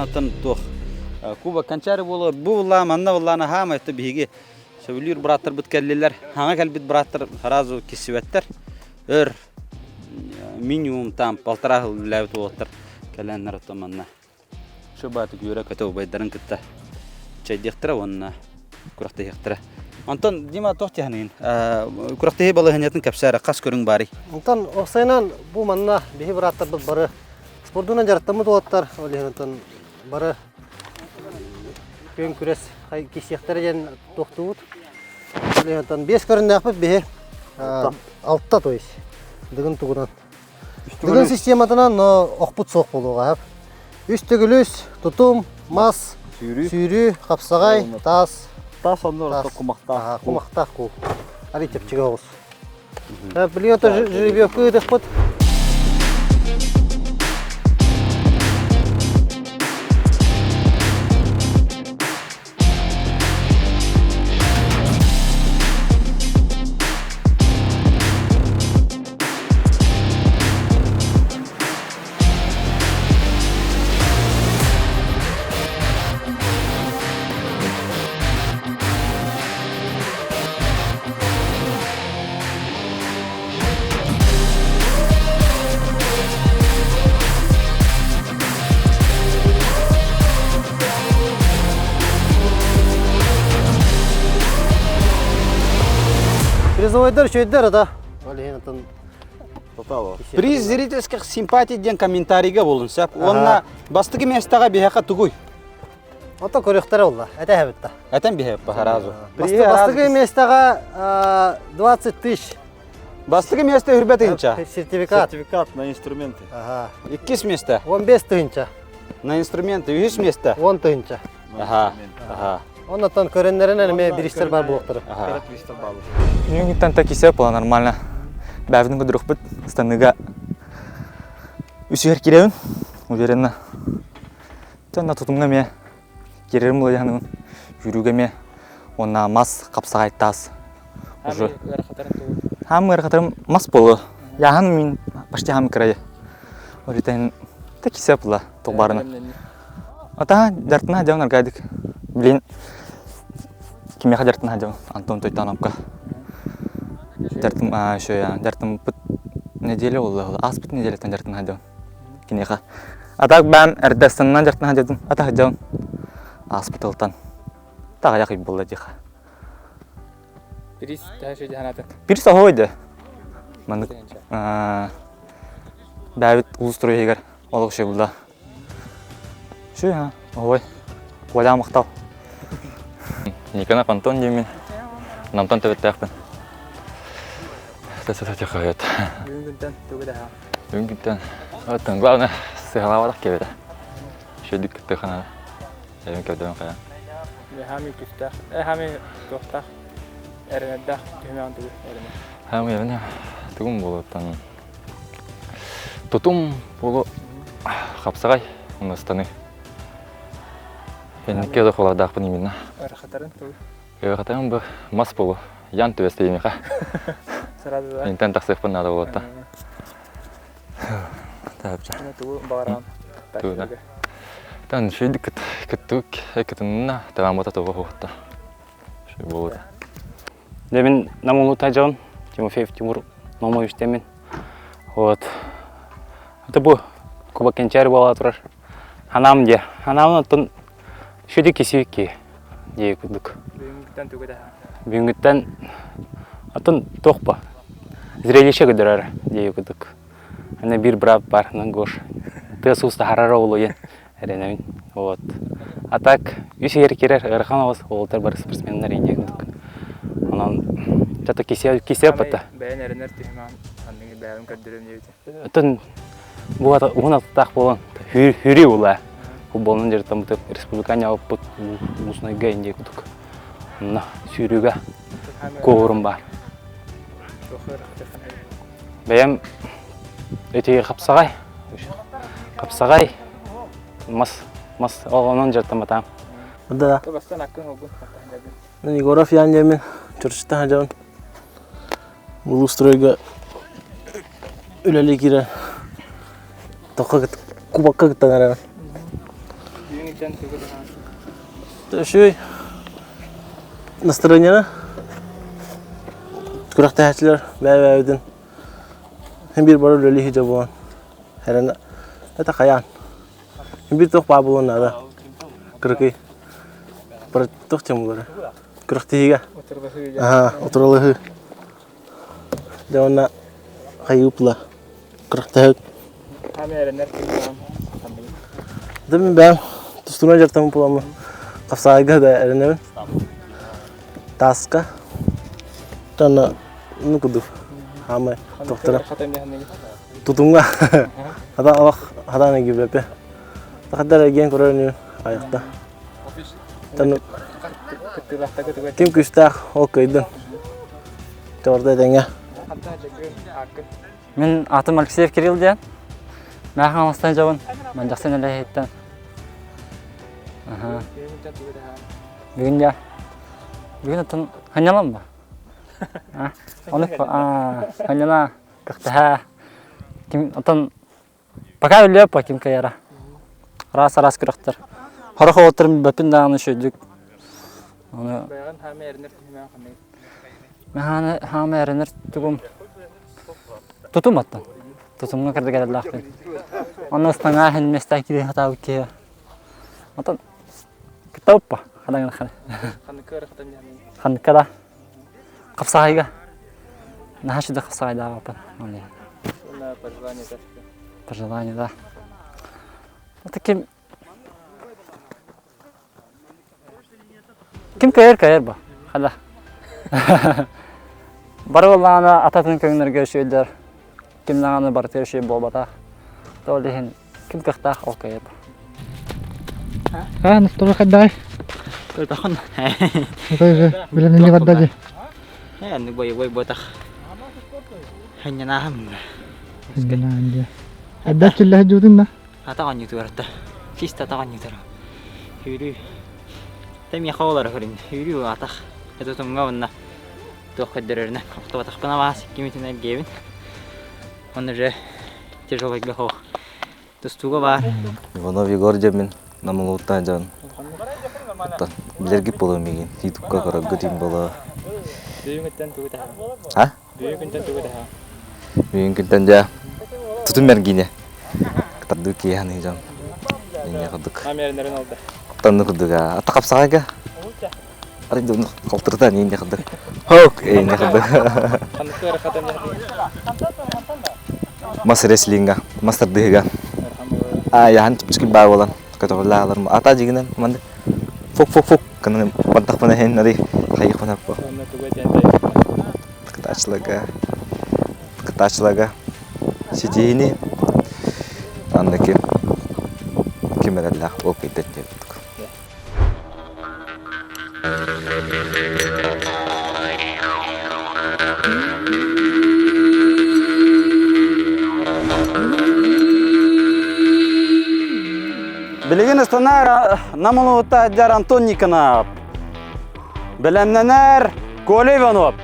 Оннуттан туох Кубок Кэнчээри буолуо. Бу буллаа манна буллаана хаамай биһиги сөбүлүүр бырааттарбыт кэллилэр. Хаҥа кэлбит бырааттар сразу киссибэттэр. Өр минимум там полтора сыл үлэлээбит уолаттар кэлэннэр оттон манна Шыбаатык үөрэ-көтө убайдарын кытта чэйдиэхтэрэ уонна күрэхтэһиэхтэрэ. Онтон Дима туох дьаһаныгын? Күрэхтэһии балаһыанньатын кэпсээ эрэ, хас көрүҥ баарый? Онтон уопсайынан бу манна биһи бырааттарбыт бары спордунан дьарыктаммыт уолаттар, ол иһин онтон бары күөн күрэс киирсиэхтэрэ диэн туохтуубут. Ол иһин онтон биэс көрүннээхпит биһи алта то есть дыгын тугунан Дыгын систематынан но охпут суох буолуоҕа. Үс төгүл үс, тутум, мас, сүүрүү, хапсаҕай, таас. Таас онно орто кумахтаах. Кумахтаах кул. Али чэпчэки оҕус. Билигин ото жеребьевка ыытыахпыт. Призовойдар үчүгэйдэр да. Ол иһин атын Приз зрительских симпатий диэн комментарийга болун сөп. Уонна бастакы миэстэҕэ биһиэхэ тугуй? Ото көрүөхтэрэ болла. Этэ да. Этэн биһиэхэ сразу. Бастакы миэстэҕэ 20 тысяч. Бастакы миэстэ үрбэ тыһынча. Сертификат. Сертификат на инструменты. Ага. Иккис миэстэ. 15 тыһынча. На инструменты. Үһүс миэстэ. 10 тыһынча. Ага. Ага. Оннотон көрөннөрүнэн эмиэ биристэр бар буолуохтара. Ага. Бүгүнтэн такися была нормально. Бэбин кудурукпут станыга үсүһэр кирэбин, уверенно. Тонна тутумга эмиэ кирерим була Жүрүүгэ эмиэ уонна мас хапсаҕай таас уже. Хаам ыарахатарым мас болу. Яхан мин почти хам кырайы. Оритен такися была тоҕбарына. Ата дартына дьон аргайдык. Блин, кимиэхэ дартына дьон Антон Тойтановка. Дартым еще я дартым пыт неделя болла. Ааспыт неделяттан дартына дьон. Киниэхэ. А так бэм эрдэстанынан дьартына дьадым. Ата дьон. Ааспыт ылтан. Таҕайах ый буолла диэхэ. Приз төһө дьаһанатын? Приз оһой Маннык бэбит улус туруйугар олох үчүгэй булла. Үчүгэй ха, оһой. Куолаан махтал. Никонов Антон диэммин. Намтан төрүттээхпин. Тахайат. Бүгүн тугу да Бүгүн күнтэн оттон главное сыһалаабатах кэбитэ. Шөдүк кыттыхана. Эбин көрдөөн хайа. Хами күстэх, хами туохтаах эрэнэрдээх түһүмэҕин тугу эрэнэр? Хами эбин тугум буолуттан тутум болу хапсаҕай унастаны. Энникке да холардаахпын именно. Ырахатарын тугу? Ырахатарын бу мас болу. Ян түбэстеймиха. Сразу да. Интен тахсыахпын наада болуотта. Таапча. Тугу баҕараҕын? Тугу Тан шүйдік кыттык кытынна таамата туга хуотта. Шүй болот. Дебин намулу Тажон, Тимофеев Тимур Номович темин. Вот. Это бу Кубок Кенчер буола турар. Ханам де. Ханам оттон шүдү кисики дии курдук. Бүгүнгүттэн тугу да. Бүгүнгүттэн оттон туох Зрелище көрдөрөр дии курдук. Аны биир брат бар, Гош. Тыас уус таһарар оҕолуйан эрэнэбин. Вот. А так үс иһэр кирэр ыарахан оҕус уолаттар бары спортсменнар инде курдук. Онон чато кисе кисе пата. Бэйэн эрэнэр түһүмэҕин анныгы бэйэм көрдөрөм диэбитэ. Оттон бу уһун аттаах буолан хүрүү була. Футболунан дьарыктаммытым республика ньааппыт улуснайга инде курдук. Онно сүүрүүгэ куоһурум баар. Бэйэм ити хапсаҕай, хапсаҕай, мас, мас онон дьарыктамматаам. Да. Егоров Ян диэмин, Чурчта сылдьабын. Улуустройга үлэлии киирэн, тоққа кубокка кыттан эрэбин. Бүгүҥҥүттэн тугу даҕаны? Үчүгэй настроениены күрэхтэһээччилэр бэйэ-бэйэбитин син биир бары үлэлии сылдьар буолан эрэнэ это хайаан син биир туох баар буолуон наада кыракый туох диэн буолара күрэхтэһиигэ аха утарылаһыы дьэ уонна хайыы кырактэһик Да мин бэйэм тустууна дьарыктаммыт буоламмын хапсаҕайга да эрэнэбин. Тааска уонна ну курдук хаамай тохторо тутумҥа хата олох хатаан эгибэппэ хата эргиэн көрөр инибин айахта ким күүстээх ол кыайдын Чорда этэҥҥэ Мин атым Алексеев Кирилл диэн. Мээхэн Аластан дьабын. Мандьахсын элэһиттэн. Бүгүн дьэ. Бүгүн атын ханньалан ба? Ону ханньала кыхтаһа. Ким отон пока үллүө по ким кайара. Раз раз күрэхтэр. Хорох оҕотторум бөппүн даҕаны шөйдүк. Оны Хаана хаама эрэнэр тугум тутум оттон. Тутумҥа кырдык эрэллээхпин. Онно ыстаҥаа иһин миэстэ киирэ сатаабыт киһи. Отон кыттабыппа хадаҥын хана. Ханныкка да хапсаҕайга. Наһаа сүдэ хапсаҕайдаабаппын. Пожелание, да. Это ким Ким кыайар кыайар бу. Хада. Бары буоллаҕына ататын көҥнөргө үчүгэйдэр. Ким даҕаны барытыгар үчүгэй буолбатах. Ол иһин ким кыахтаах ол кыайар бу. А, настолько хайдай. Тотахан. Билэн барда дии. Э, боевой ботах. Ханньанаахым. Ханньанаахым. Эдда чиллэһэ дьуутун да? Атах оонньуутугар Чисто атах оонньуутугар. Сүүрүү. Тэ миэхэ олоро көрүн. Сүүрүү атах. Тутумҥа уонна туох көрдөрөрүнэн охтубатахпына баас иккимитин эргиэбин. Онно уже тяжелойга хоох. Тустууга баар. Иванов Егор диэммин Намылуттан дьон. Оттон билэргит буолуо миигин. Ютубка көрөргүт им буолуо. Бүгүҥҥүттэн тугу таһаа? А? Бүгүн күнтэн тугу таһаа? Бүгүн күнтэн дьэ тутум мэргине. Кытардыы киэһэ дьон. Инне курдук. Амернерин алды. Танны курдук а. Ата капсаҕайга. Арай дьон халтырта инне курдук. Хок инне курдук. Мас рестлинга, мас тардыһыга. А яхан чыпчыки баа болан көтөҕүллаалар. Ата дьигинен манды фук фук фук кынын бантахпына хен ари хайыхпына по. Кытаачыларга кытаачыларга ситиһини анна ким ким эрэллээх ол кыйдат диэбит. Билигин ыстанар Намылуутта дьар Антон Никонов. Бэлэмнэнэр Коля Иванов.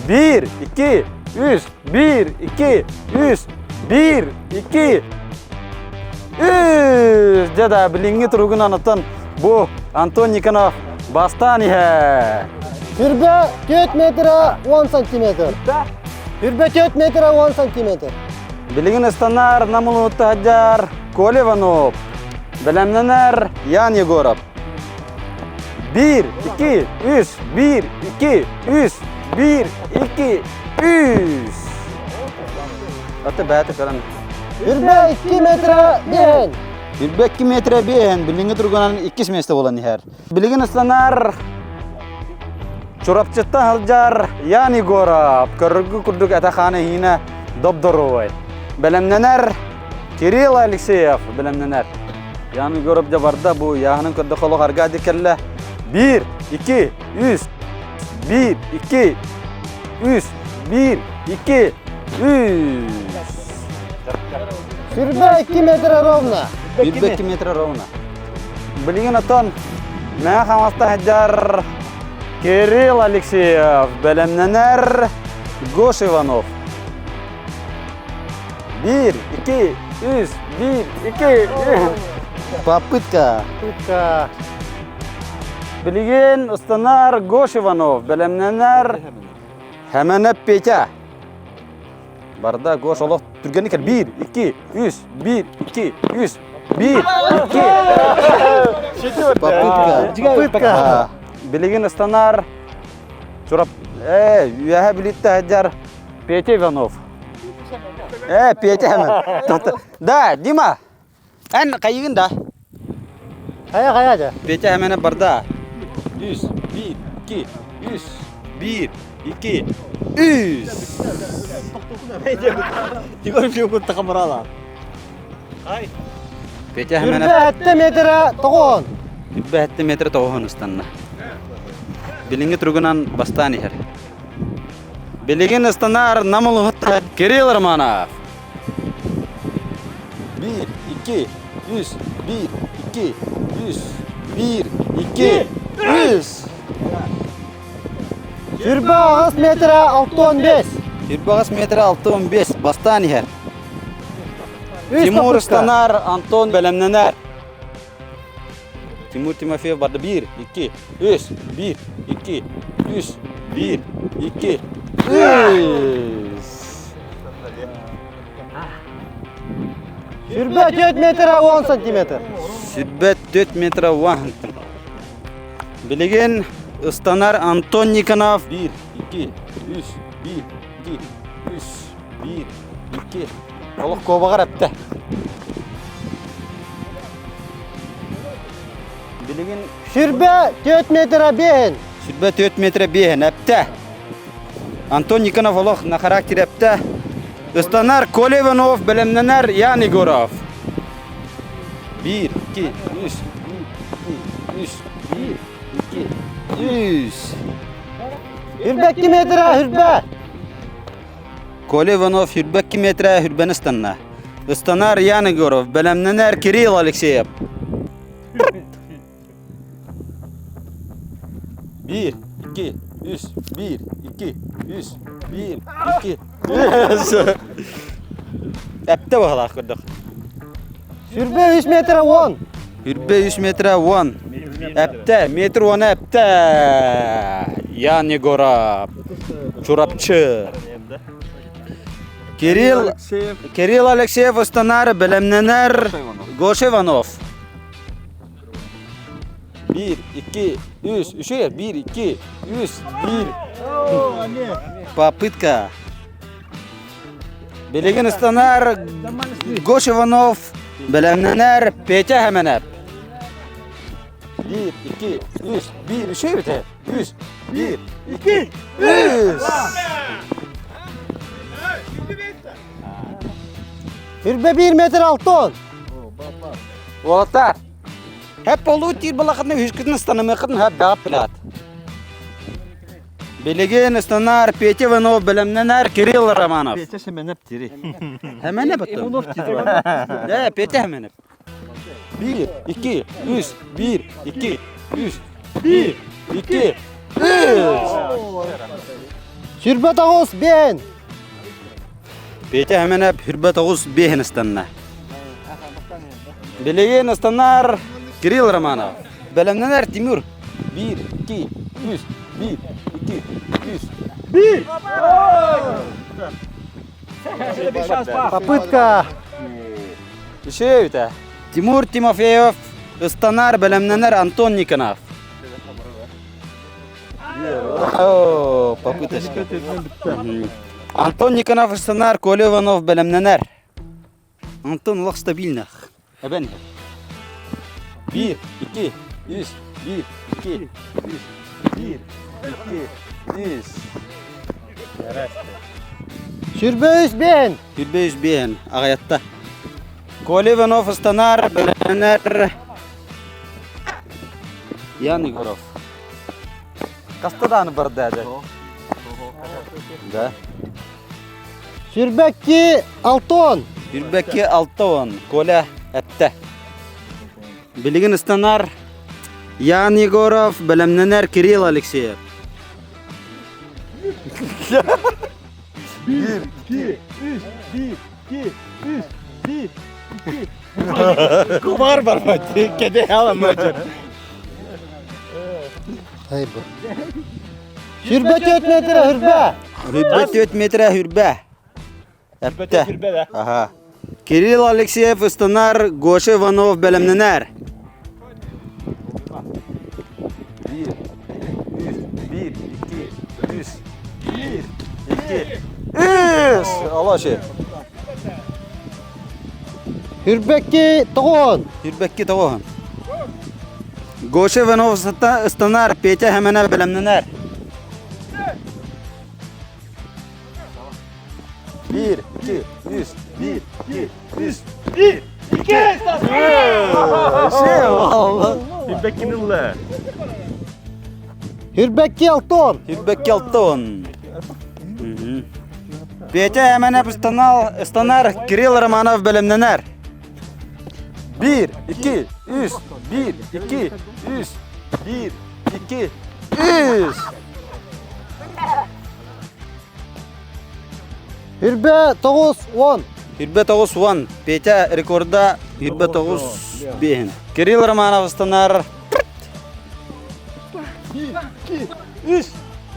Биир, икки, үс, биир, икки, үс, биир, икки, үс. Дьэ да, билиҥҥи туругунан оттон бу Антон Никонов бастаан иһэр. Түрбэ 4 метра 10 сантиметр. Түрбэ 4 метра 10 сантиметр. Билигин ыстанар Намылуутта сылдьар Коля Иванов. Бэлэмнэнэр Ян Егоров. Биир, икки, үс, биир, икки, үс, биир, икки, үс. Аты бэйэтэ көрөн. Үрбэ 2 метра биэһэн. Үрбэ 2 метра биэһэн, билиҥҥи туругунан иккис миэстэ буолан иһэр. Билигин ыстанар Чурапчыттан сылдьар Ян Егоров көрөргү курдук этэ-хаана иһиинэ доп-доруобай. Бэлэмнэнэр Кирилл Алексеев бэлэмнэнэр. Ян Егоров дьэ барда бу яһынан көрдөххө олох арга кэллэ. Биир, икки, үс, биир, икки, үс, биир, икки, үс. Сүрбэ 2 метра ровно. Сүрбэ 2 метра ровно. Билигин отон Мэҥэ Хаҥаласта сылдьар Кирилл Алексеев бэлэмнэнэр Гош Иванов. 1, 2, 3, 1, 2, 3. Попытка. Попытка. Билигин ыстанар Гош Иванов, бэлэмнэнэр Хэмэнэп Петя. Барда Гош олох түргэнник кэл. 1, 2, 3, 1, 2, 3, 1, 2. Попытка. Попытка. Билигин ыстанар Чурап, э, үөһэ Бүлүүттэ сылдьар Петя Иванов. Э, Петя Хэмэн. Да, Дима, эн хайыгын да? Хайа хайа дьэ. Петя Хэмэнэ барда. Үс, биир, икки, үс, биир, икки, үс. Петя Хэмэнэ Үрбэ метрэ тоҕон. Үрбэ метр тоҕуһун ыстанна. Билиҥҥи туругунан бастаан иһэр. Билигин ыстанар Нам улууһуттан Кирилл Романов. Биир, икки, үс, биир, икки, үс, биир, икки, үс. Сүрбэ аҕыс метрэ 65. Сүрбэ аҕыс метрэ 65 бастаан иһэр. Үс Тимур попытка. ыстанар, Антон бэлэмнэнэр. Тимур Тимофеев барды 1, 2, 3, 1, 2, 3, 1, 2, 3. Сүрбэ 4 метрэ 10 сантиметр. Сүрбэ 4 метрэ 10 Билигин ыстанар Антон Никонов 1, 2, 3, 1, 2, 3, 1, 2. Олох куобаҕар эптэ. Билигин Сүрбэ 4 метрэ биэһин. Сүрбэ 4 метрэ биэһин эптэ. Антон Никонов олох на характер эптэ. Ыстанар Коля Иванов, бэлэмнэнэр Ян Егоров. 1, 2, 3, 1, 2, 3, 1, 2, 3. Үрбэкки метрэ үрбэ. Коля Иванов үрбэкки метрэ үрбэни ыстанна. Ыстанар Ян Егоров, бэлэмнэнэр Кирилл Алексеев. Биир, икки, үс, биир, икки, үс, биир, икки, үс. Эптэ баһылаах көрдөх. Сүрбэ үс метрэ уон. Үрбэ үс метрэ уон. Эптэ, метр уона эптэ. Ян Егоров. Чурапчы. Кирилл, Кирилл Алексеев ыстанар, бэлэмнэнэр Гоша Иванов. Биир, икки, үс, үчүгэй. Биир, икки, үс, биир. Попытка. Билигин ыстанар Гош Иванов, бэлэмнэнэр Петя Хэмэнэп. Биир, икки, үс, биир, үчүгэй бите. Үс, биир, икки, үс. Үрбэ биир метр алтон. Уолаттар, Хэп болуу диир балахатына үһүскүтүн ыстанымыаххытын хэп бэҕэп билэҕит. Билигин ыстанар Петя Иванов бэлэмнэнэр Кирилл Романов. Петя Семенов тири. Хэмэнэп оттон. Э, Петя Хэмэнэп. Биир, икки, үс, биир, икки, үс, биир, икки, үс. Сүрбэ тоҕус биэн. Петя Хэмэнэп хүрбэ тоҕус биэһин ыстанна. Билигин ыстанар Кирилл Романов. Бэлэмнэнэр Тимур. Биир, икки, үс, биир, икки, үс, биир! Попытка. Үсүөбүтэ. Тимур Тимофеев ыстанар, бэлэмнэнэр Антон Никонов. О, попыточка. Антон Никонов ыстанар, Коля Иванов бэлэмнэнэр. Антон олох стабильно. Эбэн иһэр. Биир, икки, үс, биир, икки, үс, биир, икки, үс. Сүрбэ үс биэн. Сүрбэ үс биэн. Аҕыйатта. Коля Иванов ыстанар, бэлэмнэнэр. Ян Егоров. Хаста дааны барда да? Да. Сүрбэкки алтон. Сүрбэкки алтон. Коля эттэ. Билигин ыстанар Ян Егоров, бэлэмнэнэр Кирилл Алексеев. Биир, икки, үс, биир. 2, 3, 1, 2. Кубар барбат. Кеде аламачыр. Ай бу. Хүрбэ 4 метр хүрбэ. Хүрбэ 4 метр хүрбэ. Эптэ. Аха. Кирилл Алексеев ыстанар, Гоша Иванов бэлэмнэнэр. 1, 1, 2, 3, 1, 2, 3! Алаши. Хүрбэкки тоҕон. Хүрбэкки тоҕон. Гоша Иванов ыстанар, Петя Хэмэнэ бэлэмнэнэр. 1, 2, 3, 1, 2, 3, 1, 2, Хүрбэккини ылла. Хүрбэкки алтон. Хүрбэкки алтон. Петя Эмэнэп ыстанар, Кирилл Романов бэлэмнэнэр. 1, 2, 3, 1, 2, 3, 1, 2, 3. Хүрбэ 9 10. Хүрбэ 9 10. Петя рекорда Хүрбэ 9 5. Кирилл Романов ыстанар. 1, 2, 3, 1,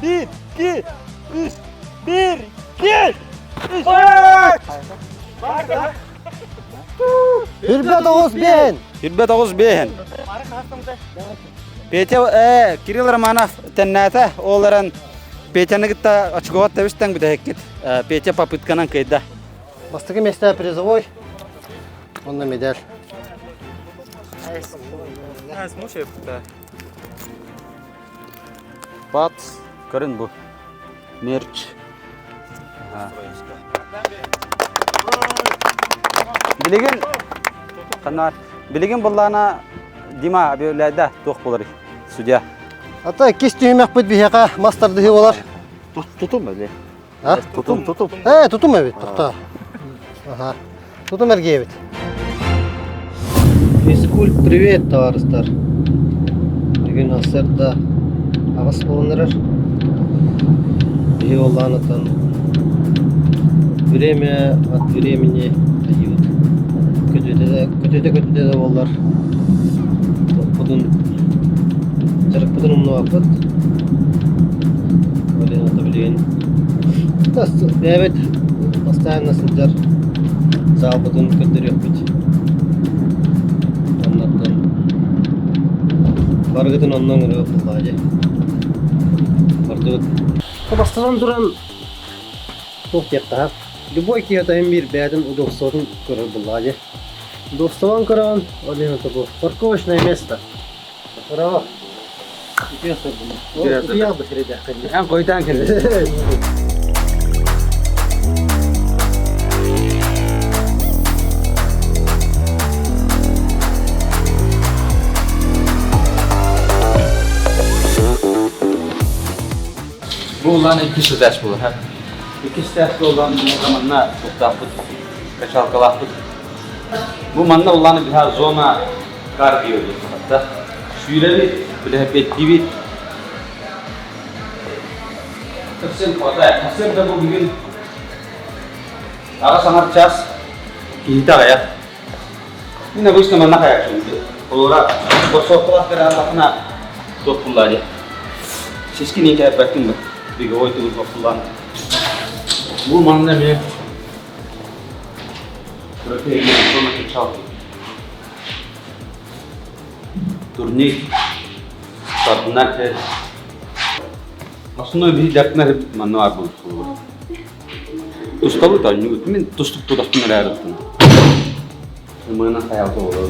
2, 3, 1, 2, 3. Хүрбэ 9 5. Хүрбэ 9 5. Петя э, Кирилл Романов тэннээтэ ол эрэн Петяны кытта очкоҕа тэбистэн бүтэһиккит. Петя попытканан кыайда. Бастакы миэстэ призовой, онно медаль. Пат, көрүн бу. Мерч. Билигин ханар. Билигин буллаана Дима объявляйда туох болар судья. Ата иккис түһүмэхпит биһиэхэ мас тардыһыы болар. Тутум били. А? Тутум, тутум. Э, тутум эбит, тохтоо. Аха. Тутум эргиэбит. Физкульт привет, товарыстар. Бүгүн сарсыарда аҕыс буолан эрэр. Биһи уоллаанытан время от времени дают. Көтүтэ көтүтэ да буоллар топпутун дьарыкпытын умнубаппыт. Ол иһин билигин бэйэбит постоянно сылдьар Саалбытын көрдөрүөхпүт. Оннуттан барыгытын онно ыҥырыа буоллаҕа дии. Бардыбыт. Бастатан туран туох диэхтээх любой киһи иһин биир бэйэтин удобствотын көрөр буоллаҕа дии. Удобствон көрөҕүн, ол иһин это бу парковочное место. Браво. Үтүө сордуну. Утуйаах да сирэйдээххин. Эн хойутаан кэллин. Бу улаан иккис этаж буолар. Иккис этаж буолан манна туттаахпыт, качалкалаахпыт. Бу манна улаан биһа зона кардио диэн хатта. Сүүрэбит, билэһэппиэттиибит. Совсем хватает. Совсем да бу бүгүн аҕа саҥар час киһитэ аҕыйах. Мин обычно манна хайааччым. Олора борсуоппалаах кырааллахына туох буллаа дии. Сискин иитээппэккин бу. Беговой тугун туох Бу манна эмиэ Турник тардынар сир. Основной биһи дьарыктанар манна баар буолуохтугар. Тустабыт оонньуубут. Мин тустук тутахпын эрэ арыттым. Ымыынан хайалта олорор.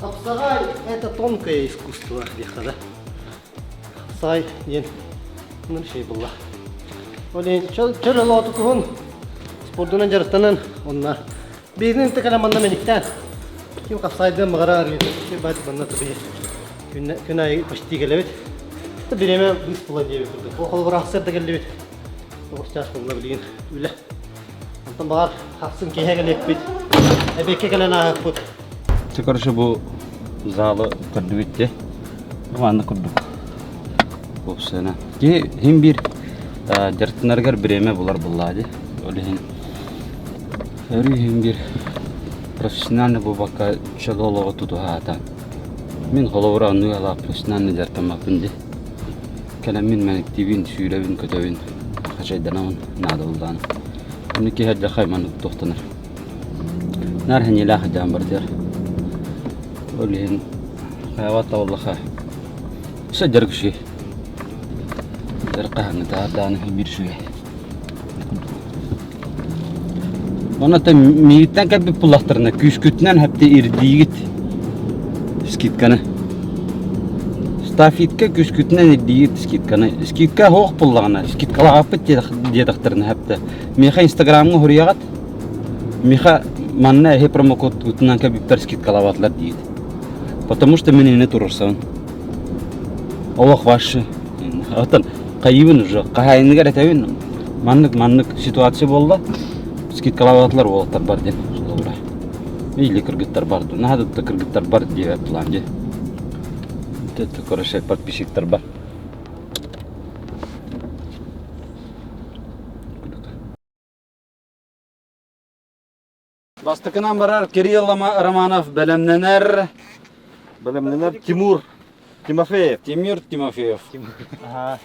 Хапсаҕай это тонкое искусство диэххэ да. Хапсаҕай диэн ыныр шей булла. Ол иһин чөл олоотукуһун спордунан дьарыктанан онна биирин текеле манна мэниктээн ким хапсаайдыан баҕарар баат манна тубуйа күн аайы почти кэлэбит. Бириэмэ быыс була диэбит курдук. Ол холобура ахсар да кэллибит. Тоҕус чаас буолла билигин үлэ. Онтон баҕар хахсын киэһэ кэлиэхпит. Эбиэккэ кэлэн ааһыахпыт. Чэ, короче, бу залы көрдүбүт де. Манна курдук. Уопсайынан. Киһи хин биир дьарыктанарыгар бириэмэ булар буллаа дии. Ол иһин өрүү иһин биир профессиональный буолбакка чөл олоҕу тутуһаата. Мин холобура оннук алаах профессиональный дьарыктаммаппын дии. Кэлэммин мэниктиибин, сүүрэбин, көтөбүн, хачайданабын наада буллаҕына. Аны киһи алдьархай маннык тохтонор. Наар сэниэлээх сылдьаҕын барытыгар. Ол иһин хайаҕа табыллаха сылдьар үчүгэй. Дьарык хаһааҥҥытааҕар даҕаны биир үчүгэй. Онон миигиттэн кэлбит буллахтарына күүскүтүнэн хэпти ирдиигит скидканы. Стафитка күүскүтүнэн ирдиигит скидканы. Скидка суох буллаҕына, скидкалаабыппыт диэтэхтэринэ хэптэ. Миэхэ инстаграмҥа суруйаҕыт. Миэхэ манна эһи промокодкутунан кэлбиттэр скидкалаабатылар диигит. Потому что мин иннэ туруорсабын. Олох ваши. Оттон хайыыбын уже хаһаайыныгар этэбин маннык маннык ситуация буолла скидкалаабатылар уолаттар бар диэн холобура или кыргыттар бар наһаа да кыргыттар бар диэбэт план дии это короче подписчиктар бар Бастакынан барар Кирилл Романов бэлэмнэнэр. Бэлэмнэнэр Тимур Тимофеев. Тимур Тимофеев. Ага.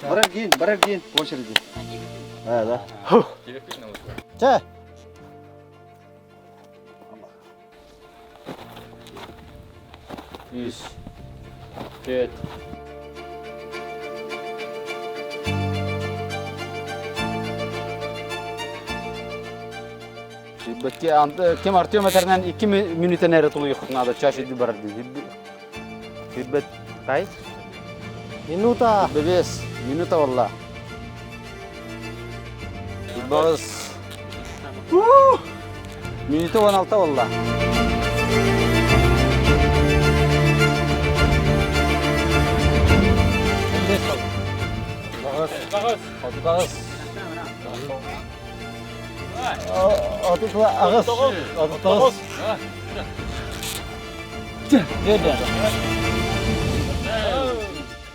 Барар диин, барар диин, по очереди. А, да. Чэ. Үс, түөрт. Ким Артем этэринэн 2 мүнүүтэн эрэ тулуйуоххут наада чаще барар дии. Сүүрбэт тай? Минута. Бэбиэс. Минута болла. Бос. Минута 16 болла. Бағыз. Ағыз. Ағыз.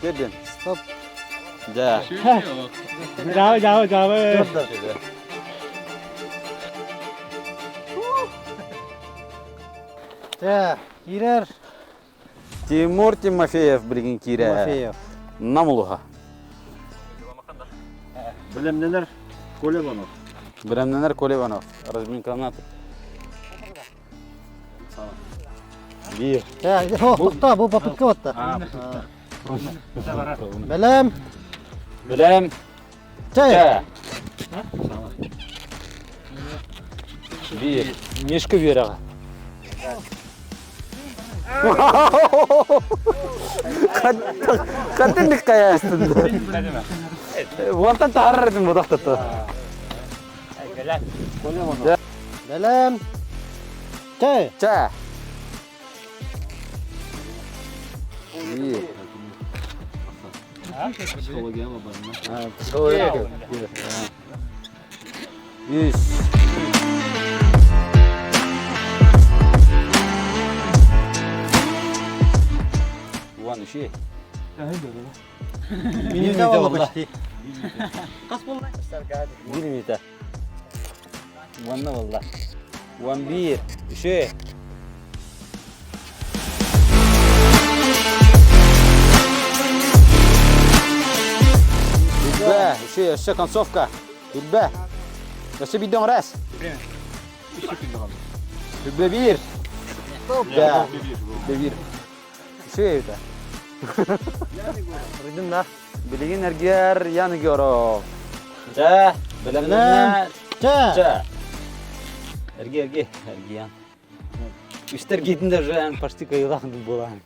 Деден. Стоп. Да. Жаба, жаба, жаба. Чэ, киирэр. Тимур Тимофеев билигин киирэр. Тимофеев. Намулуха. Билемненер Коля Иванов. Билемненер Коля Иванов. Разминкаланат. Биир. Тохто, бу попытка батта. Бэлэм. Бэлэм. Чэ. Биир. Мишка үөрэҕэ. Хаттын каястын. Уонтан таарар этим бодахтатта. Бэлэм. Чэ. Чэ. Психология Үс. Уан үши. Минута болла почти. Bir минута. Уанна болла. Уан бир. Үши. Бүбэ, үши, өссө концовка. Бүбэ. Өссө бидон раз. Бүбэ бир. Да. Бүбэ бир. Үши это. Рыдым на. Билигин эргиэр Ян Егоров. Чэ, бэлэмнэнэ. Чэ. Чэ. Эрги, эрги, эрги Ян. Үстэр гиитин уже почти кыйылах буолан.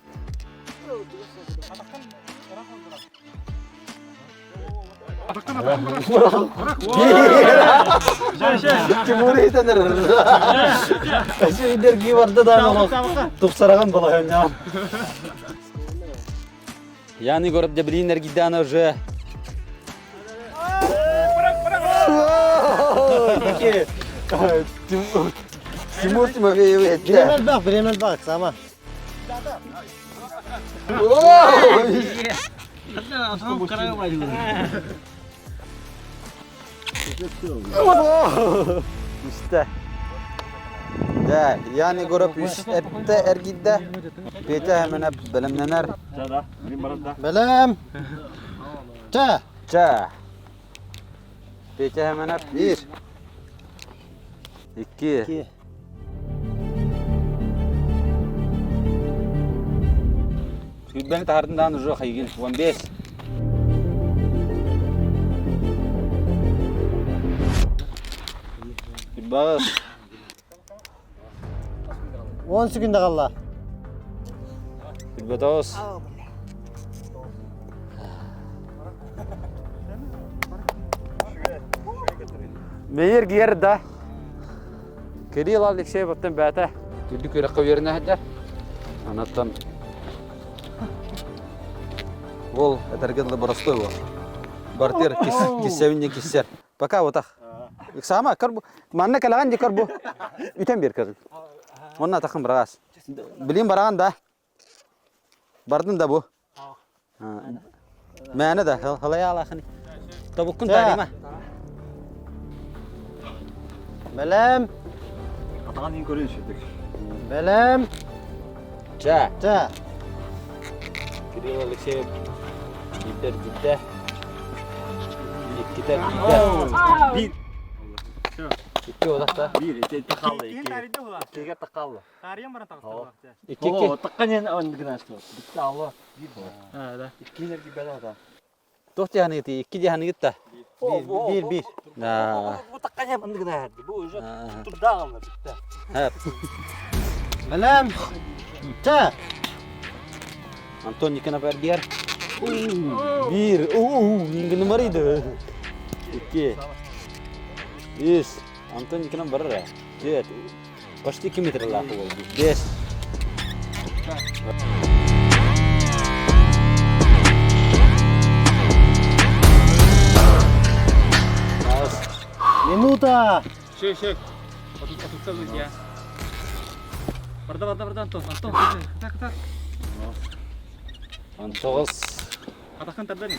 Тимур итенер. Өссө барда да тупсараган балаһанньаан. Ян Егоров дебилин эргиддаана уже. Тимур Тимофеев этте. Бириэмэ элбэх, бириэмэ элбэх, сама. Үстэ. Да, Ян Егоров үс эттэ эргийдэ. Петя Хэмэнэп бэлэмнэнэр. Бэлэм. Чэ. Чэ. Петя Хэмэнэп биир. Икки. Икки. Сүүрбэни таһардын даҕаны уже хайгын. 15. Багыс. 10 секунда қалла. Сүүрбэтоҕус. Мейер гиер да. Кирилл Алексеев оттон бээтэ үрдүк үөрэххэ үөрэнэ сылдьар. Онон Ол этэргэ дылы боростуой уол. Бартыр киссэбин диэн киссэр. Пока вот так. Сама көр бу. Манна кэлэҕин ди көр бу. Үтэн биэр көр. Онно атахын бырагаас. Билин бараҕан да. Бардын да бу. Мээнэ да, халайаалаахын. Тобуккун таарыма. Бэлэм. Атаҕын иин көрүн сүрдүк. Бэлэм. Ча. Ча. Кирилл Алексеев биирдэр биирдэ. Иккитэ биирдэ. Биир. Икки олохта. Биир, ити хаалла, икки. Иккигэ тахалла. Таарыйан баран таҕыста. Икки икки. Такканен андыгынашты. Битте алла. Биир болар. Да. Иккилерги бела да. Туох диһаныгыт икки диһаныгыт да. Биир биир. Бу такканен андыгынашты. Бу уже турдагылар битте. Бэлэм. Ча. Антон Никонов эргиэр. Биир. Уу, нумарыйды. Икки. Үс. Антон Никонов барар. Түөрт. Почти 2 метр лаах буолбут. Бес. Минута. Шөй, шөй. Отутса я. Барда, барда, барда, Антон. Антон, так, так. 19. Атахын тардан.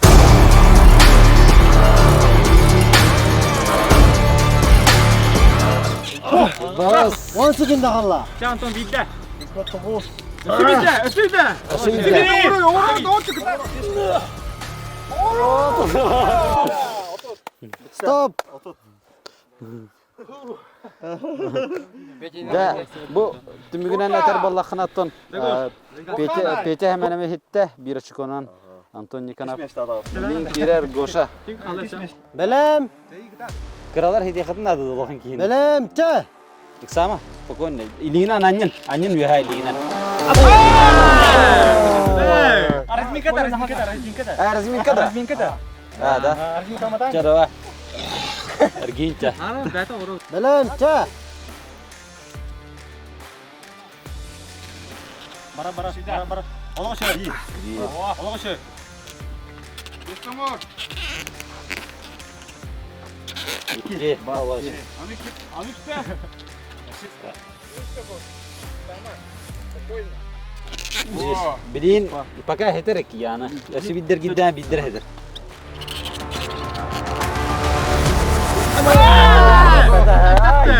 Бас. 10 секунда қалла. Ча, Антон, биирдэ. Өссө биирдэ, өссө биирдэ. Стоп. Да, бу түмүгүнэн этэр буоллаххына Петя Петя Хэмэнэми иһиттэ биир очконан Антон Никонов Мин киирэр Гоша. Бэлэм. Кыралар хитиэхэтин наада улахан киһини. Бэлэм. Чэ. Ыксаама, спокойно. Илиинэн анньын, анньын үөһэ илиинэн. Разминка да, разминка да, разминка да. А, разминка да? Разминка да. А, да. Чэ, давай. Эргиинчэ. Бэлэм. Чэ. Бара бара бара бара. Олоҕо шөй. Олоҕо шөй. Икки. Билин пока хетер яна. Өсө биддер гидден биддер хетер.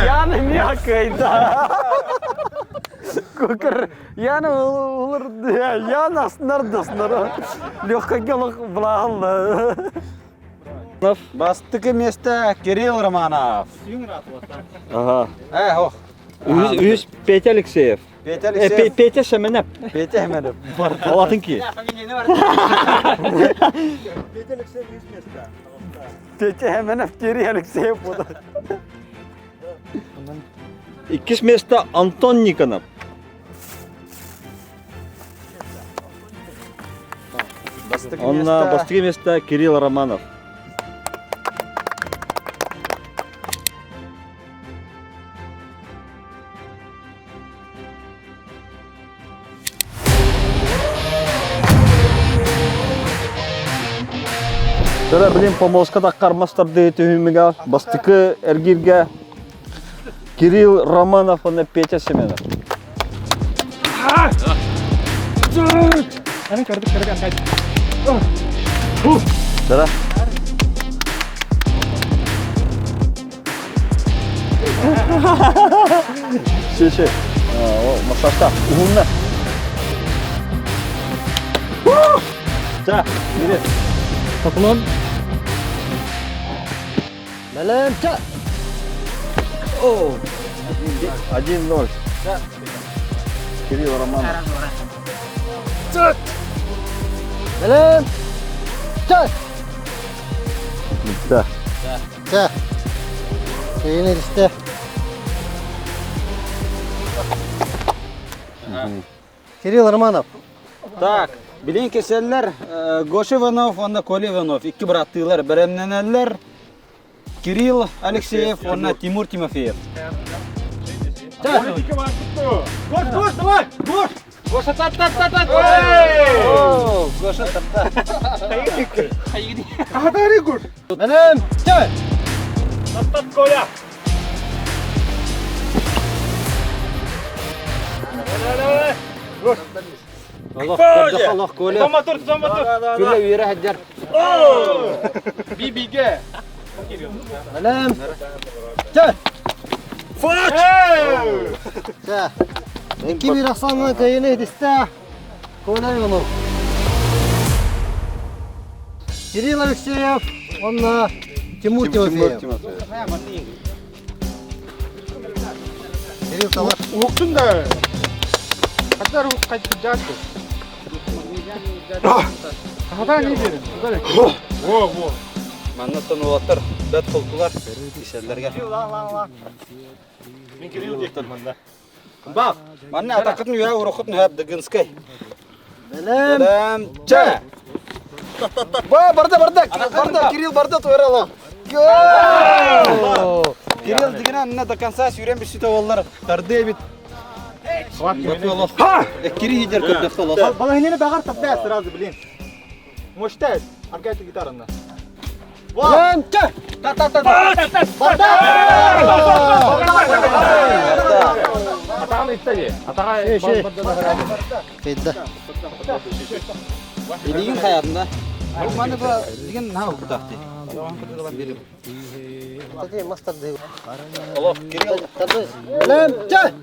Яна мякайда. Көкір Яна олар Яна астынар достар. Легко келок былағыл. Бастыкы место Кирилл Романов. Ага. Э, ох. Үс Петя Алексеев. Петя Алексеев. Петя Шеменеп. Петя Хеменев. Алатын ки. Петя Хеменев, Кирилл Алексеев. Иккис место Антон Никонов. Бастыкы Он место. бастыкы место Кирилл Романов. Сара билин помоска таххар мас тардыы түһүмүгэ бастакы эргииргэ Кирилл Романов уонна Петя Семенов. Сара. Шеше. Массажта. Уһунна. Ча, бери. Топунан. Бэлэм, ча. О, 1-0. Кирилл Романов. Бэлэм, ча. Да. Чэ, Кэйин иристэ. Кирилл Романов. Так, билин кеселлер Гоша Иванов уонна Коля Иванов икки быраттыылар бэлэмнэнэллэр. Кирилл Алексеев уонна Тимур Тимофеев. Гош, Гош, давай! Гош! Гоша тат тат тат тат! Гоша тат Хатари Гош! Бэлэм, чэ! Тат Коля! Олох, көрдөх олох Коля. Томатур, томатур! Күлэ үөрэ сылдьар. Би-биге! Бэлэм, чэ! Чэ. Икки биир ахсаанынан кэйини иһитистэ. Коля Иванов. Кирилл Алексеев уонна Тимур Тимофеев. Кирилл Талар. Уһуктун да. Хатар уһук кайтыджаатты. Хатар не берин? Во, во. Маннаттан уолаттар бэт холкулар исэллэргэ. Мен Кирилл диэктер манна. Бах! Манна атакытын үһэ уруккутун үһэ Дыгынскай. Бэлэм. Бэлэм. Чэ! Ба, барда, барда, барда, Кирилл барда туэрала. Кирилл дигена анна до конца сүүрэн бүссүтэ оллар тарды эбит. Кири хидер көрдөхтө олох. Балахинени багар тапта сразу, блин. Мощтай, аркайты гитарына. Бэлэм, чэ! Та та та Барда! Атаҕын итта дии. Атаҕа Шей, шей. Кыйда. Илигин хаятында. Маны ба деген на уктахты. Тати мастер дей. Олох Кирилл Тарды. Бэлэм, чэ!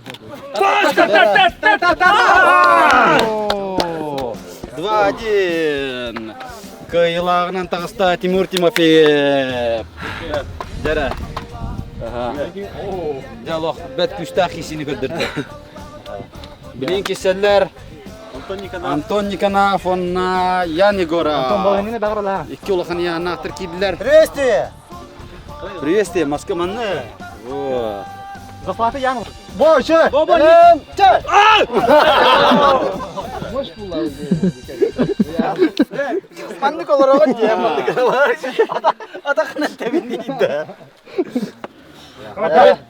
2-1. Кыйылағынан тағыста Тимур Тимофеев. Дәрі. Дьэ олох бэт күүстээх киисини көрдөрдө. Билин киселлер Антон Никонов уонна Ян Егоров. Икки улахан яаннаахтар киирдилэр. Приветствие! Приветствие, Москва манна. Вот. Захваты Ян. Больше! Бэлэм, чэ! Маннык олороҕун дии, маннык Атахынан тэбинниидэ.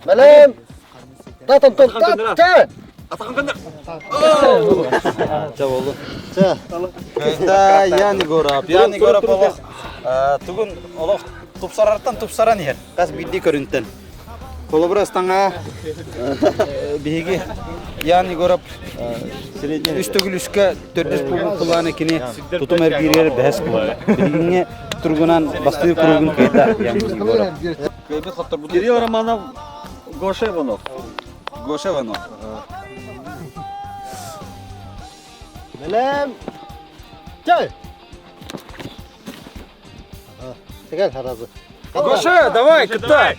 Бэлэм! Тат, Антон, тат, чэ! Чэ болду. Чэ. Кайда Ян Егоров. Ян Егоров олох тугун олох тупсарартан тупсаран иһэр. Хас биирдии көрүнтэн. Холобура ыстаҥа биһиги Ян Егоров үс төгүл үскэ төрдүс пулааны кини тутум эргииригэр бэһэс буолла. Билигиҥҥи туругунан бастыыр куругун кыайда Ян Егоров. Кыайбыт хотторбут. Кирилл Романов, Гоша Иванов. Гоша Иванов. Бэлэм! Чэ! Сэгэл харазы. Гоша, давай, кытай!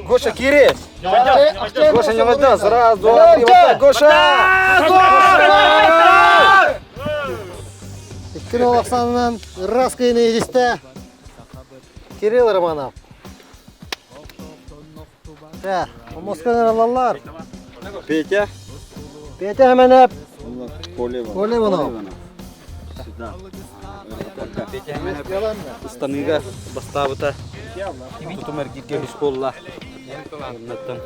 Гоша, кирес! Гоша, не вода, раз, два, три, вот так, Гоша! Гоша! Икки ахсаанынан раз кыйны иһистэ. Кирилл Романов. Чэ, Москваны алаллар. Петя. Петя Хәмәнәп, Коля Иванов. Коля Иванов. Сюда. Петя Хәмәнәп ыстаныыга бастаабыта. Тутум эргииргэ үс буолла. Оннуттан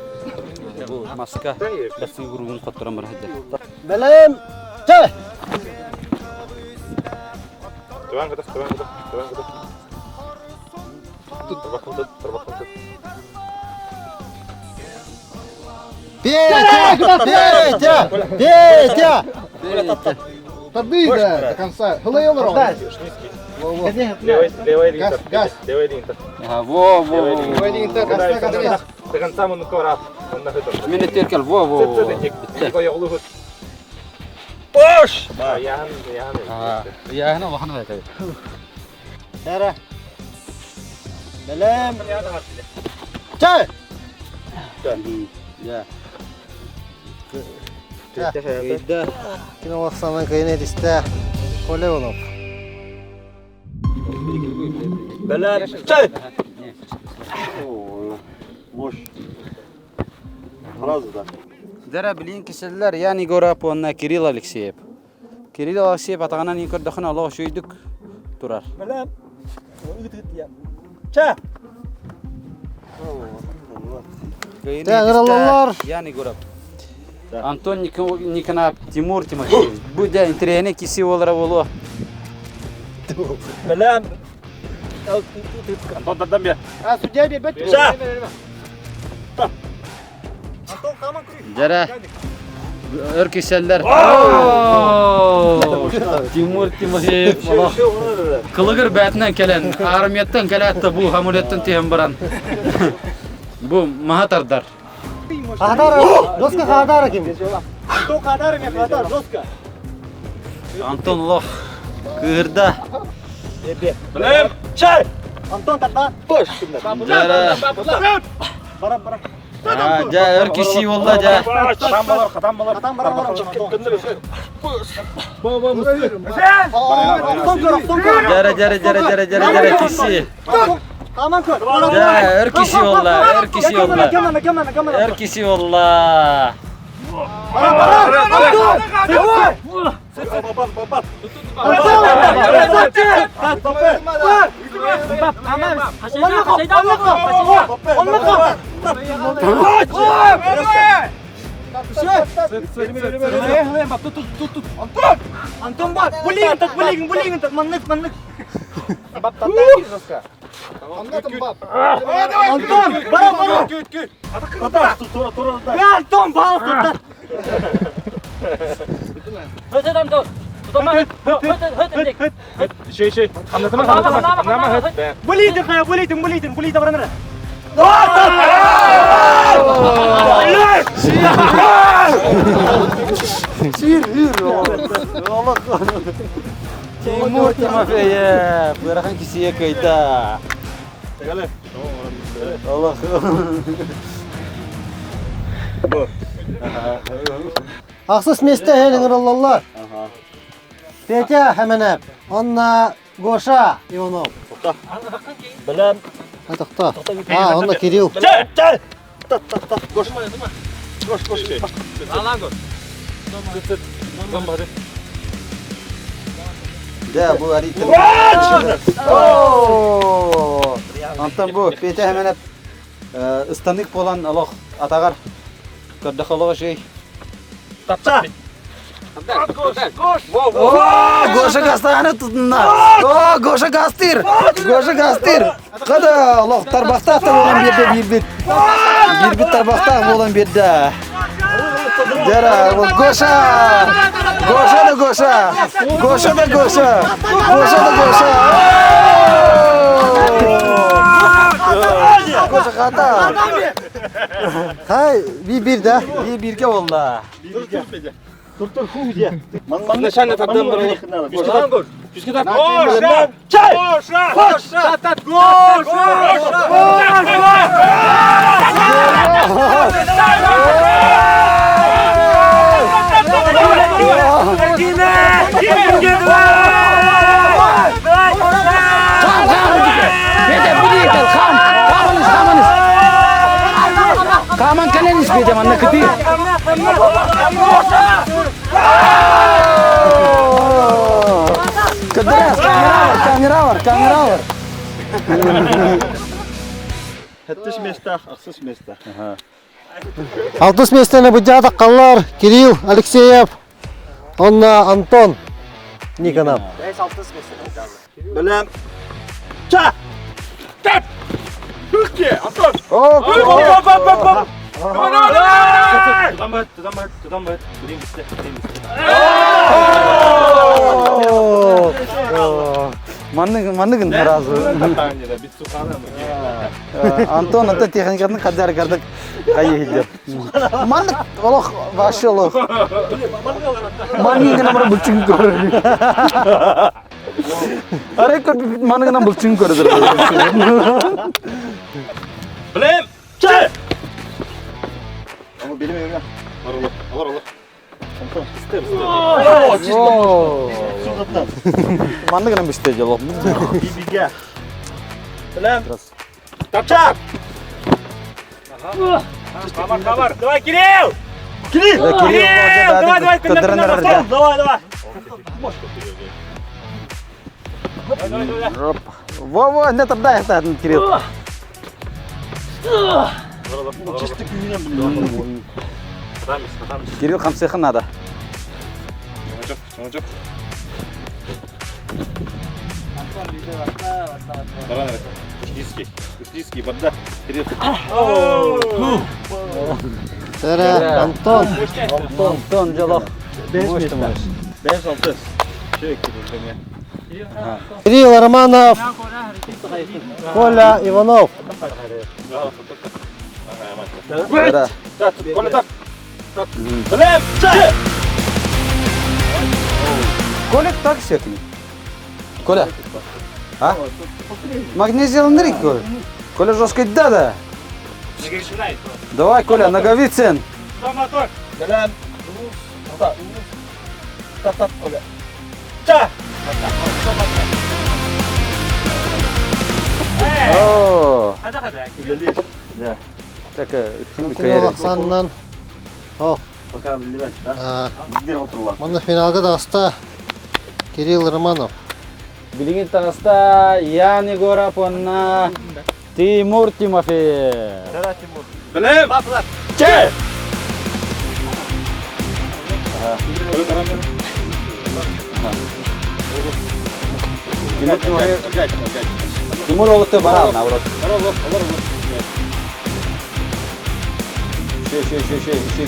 бу маска бастыы куругун хотторон бара сылдьар. Бэлэм! Чэ! Түбән кытых, түбән кытых, түбән кытых. Петя! Петя! Петя! Табы до конца. Левый Газ, газ. Левый линтер. Во, во, во. Левый линтер, газ, газ, газ. До конца мы нукора. Мен этеркел, во, во, во. Пуш! Яһын улахан бэйтэй. Эра. Бэлэм. Чай! Я. Кини олохсанан кыйын этистэ. Коля Иванов. Бэлэм. Чай! Сразу да. Дара билин киселлер Ян Егоров уонна Кирилл Алексеев. Кирилл Алексеев атаҕынан иин көрдөхүнэ олох үчүгэйдик турар. Бэлэм. Ча! Ыҥыраллар. Ян Егоров. Антон Никонов, Тимур Тимофеевич. Бу дьэ интэриэһинэй киси буолара буолуо. Бэлэм. Антон тардан бе. А, судья бе, бет. Дьэрэ өр киселлэр. Тимур Тимофеев кылыгыр бээтинэн кэлэн, армияттан кэлээт да бу амулеттан түһэн баран бу маһа тардар. Хадара, жестко хадара ким? Антон хадара мен хадар жестко. Антон лох кыырда. Білем, чай! Антон тарда. Дьэрэ. Бара бара. Дьэ өр киси буолла дьэ. Хатан балар, хатан балар. Хатан бара бара. Антон көр, Антон көр. Дьэрэ дьэрэ дьэрэ дьэрэ дьэрэ дьэрэ киси. Хаман көр. Дьэ өр киси буолла, өр киси буолла. Кемана, кемана, кемана. Өр киси буолла. Антон бар, булигин так, булигин, булигин так, маннык, маннык. Антон, бара, бара. Я Антон, бал, Булигин, хая, булигин, булигин, булигин, бара, Тимур Тимофеев, ыарахан кисие кыйда. Аллах. Ахсыс месте хелин ыраллаллар. Петя Хәмәнәп, Анна Гоша Иванов. Бэлэм. Атахта. А, онно Кирилл. Чай! Чай! Та та та. Гош. Гош, гош. Дьэ, бу арыйтын. Онтон бу Петя Хәмәнәп ыстанык буолан олох атаҕар көрдөх олох үчүгэй. О, Гоша гастааны тутунна. О, Гоша гастыр. Гоша гастыр. Када олох тарбахтаах да буолан биэрдэ биирбит. Биирбит тарбахтаах буолан биэрдэ. Дьара, вот Гоша! Гоша да Гоша! Гоша да Гоша! Гоша да Гоша! Гоша хата! Хай, би бир да. Би бирге болла. Начальный тандем бар. Гоша! Чай! Гоша! Гоша! Каман кэлэн испиэтэ манна кытыы. Кыдырас, камера бар, камера бар, камера бар. Хэттис местах, ахсыс местах. Алтыс местені быдьаатак қаллар Кирилл Алексеев, онна Антон Никонов. Бэлэм. Ча! Манныгын сразу. Антон ата техникатын кадар кардык кайы Маннык олох вообще олох. Манныгын амара булчун көрөр. Арай көрбүт манныгынан булчун көрдөр. Билем! Че! Манныгынан бисте жолох. Бибиге. Билем! Тапчак! Камар, камар. Давай, Кирилл! Кирилл! Кирилл! Давай, давай, Давай, давай! Во-во, не тогда это Кирилл. Кирилл хамсыхын надо. Тәрә, Антон. Антон жолох. Кирилл Романов. Коля Иванов. Да. Билем! Че! Коля так все Коля. А? Магнезияландырык Коля. Коля жестко да да. Давай, Коля, Наговицын. Билем! Тап, Коля. Ча! О. Так, Саннан. О. Манна финалга да аста Кирилл Романов. Билигин таста Ян Егоров онна Тимур Тимофеев. Билем! Че! Тимур Тимофеев. Тимур олықты барал, наоборот. Шей, шей, шей, шей, шей,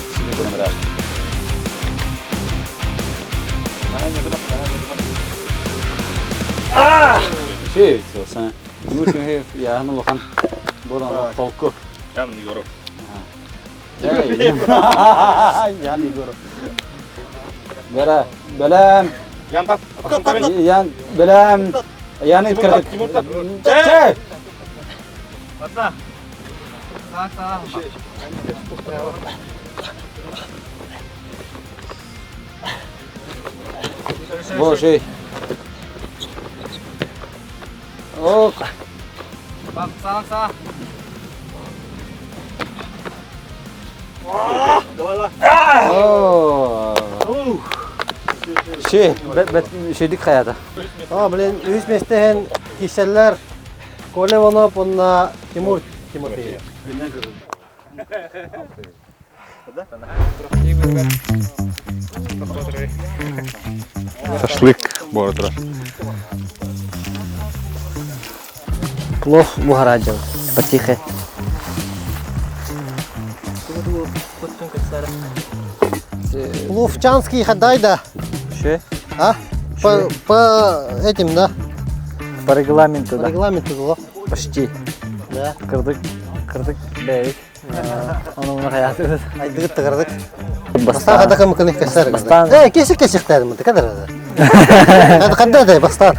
шей, шей, Шей, sen. Тимур Тимофеев, яғын улахан болан толку. Ян Егоров. Ян Егоров. Бара, бәләм. Ян тап. Ян, бәләм. Яны кірдік. Тимур тап. Чей! Боже. Ох. О. Şey, бет şeydik hayata. А, блин, үс местehen киселлер Коля Иванов, онна Тимур Тимофеев. Шашлык буолар. Плов буһараджал. Потихе. Пловчанский хадайда. Че? А? По, по этим, да? По регламенту, По да. регламенту было. Почти. Да. Кырдык, кырдык, бэйбит. Оны мына хаятыбыт. Айдыгыт тыгырдык. Бастан хада кым кыны кесер. Бастан. Э, кесик кесик дедим, кадыр. Хада кадда да бастан.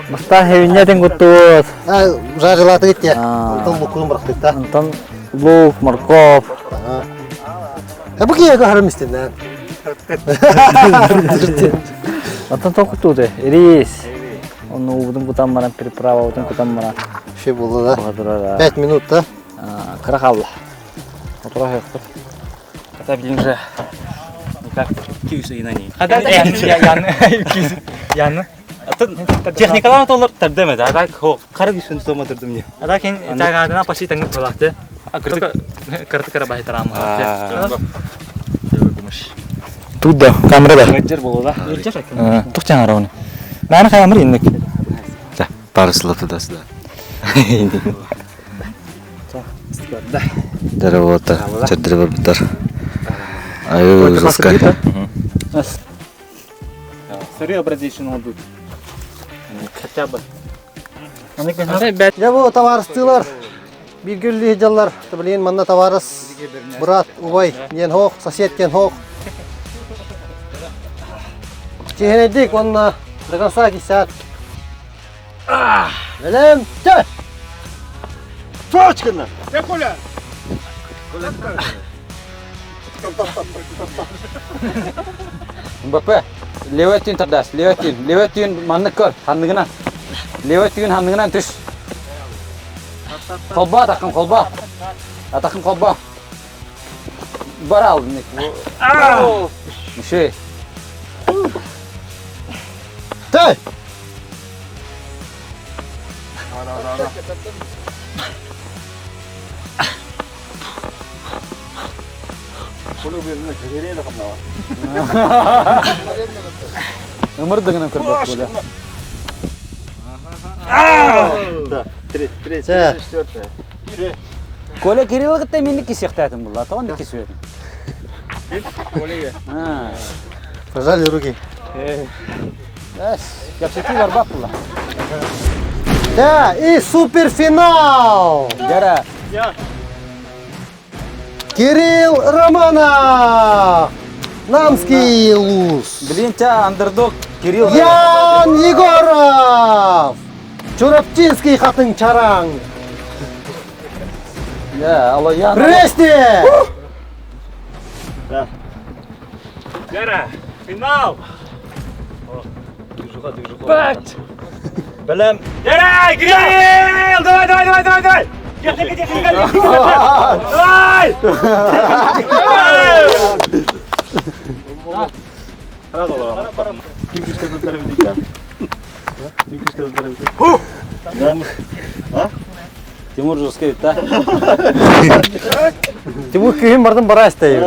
Бастан хевиннетин куттубут. А, жарылаты гитте. А. Антон лукун бырактык да. Антон лук, морковь. Э, бу кие харам истин. Антон токутуды. Рис. Оны убудун кутан баран переправа, убудун кутан баран. Şey булды да. Баһадырара. 5 минут да. Кыра халла. Отура хыктыр. Это, блин же, никак киюсу и на ней. Яны. Техникалар толар тәрдеме, да, так, хо, қара күйсін тома тұрдым не. Ада кен тагадына почти таңып булакты. Кырты кыра байтарам. Тут да, камера да. Жер болу да. Тух жаңара оны. Маны камера инник. Пару слов туда-сюда. Дара болота, чэрдире барбыттар. Айы жестко. Сыры образейшин олдут. Хотя бы. Дьэ бу табаарыстыылар бииргэ үлэлии сылдьаллар. Билигин манна табаарыс брат, убай диэн хоох, сосед диэн хоох. Чиһинэйдик уонна до конца кисят. Бэлэм, чэ! Точкана! Коля! Мбаппе, левый өттүн тардаас, левый өттүн, левый өттүн маннык көр, ханныгынан. Левый өттүн ханныгынан түс. Холбоо атаххын холбоо. Атаххын холбоо. Бар ал. Үчүгэй. Тэй! Ымыр дыгынан көрбөт буолар. Чэ. Коля Кирилл кытта минник кисиэхтээтим булла, тоҕон кисүөтүм. Пожали руки. Эс, кэпсэтии барбат була. Да, и суперфинал! Дьара. Кирилл Романов! Намский луз! Блин, тебя андердог Кирилл. Ян Егоров! Чурапчинский хатын чараң! Я, алло, Ян. Приветствие! Лера, финал! Бэт! Бэлэм. Лера, Кирилл! Давай, давай, давай, давай, давай! Техника, техника, техника! Давай! Тимур жесткий, да? Тимур күйін бардым бара істейді.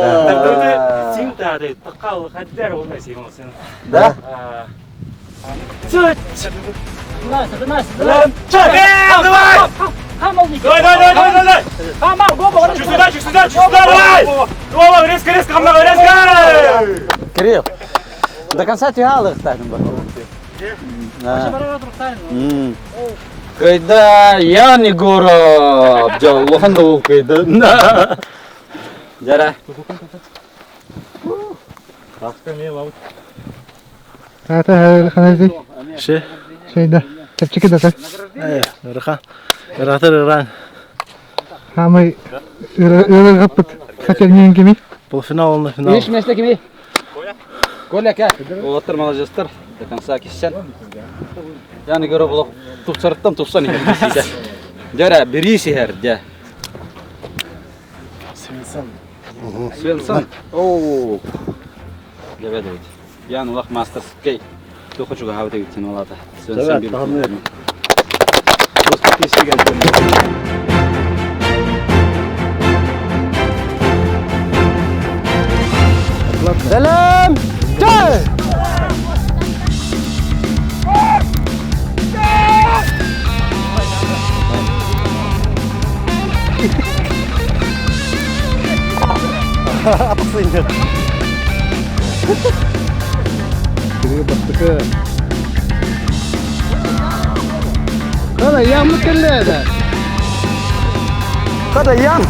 Да? Давай! Давай, давай, давай, давай! Чуть сюда, чуть сюда, чуть сюда, давай! Давай, резко, резко, резко! Кирилл, до конца тягалых так. Кайда Ян Егоров, дьоллохон да ол кайда. Жара. Ше. Şeyde. Чэпчэки да Ырахан. Ыратыр ыран. Хамай ырыгаппыт хотел кими. Полуфинал на финал. Үс месте кими? Коля кә. Уолаттар маладьыастар. До конца киссен. Ян Егоров олох тупсарыттан тупсан иһэр. Дьэ бириис иһэр дьэ. Свинсон. Свенсон. Оу. Дебе дейт. Ян улах мастерский. Туха чугаһаабыт эбиттин олата. Свенсон бир. Сәлем! Чай! Қара ямы келеді. Қада Ян.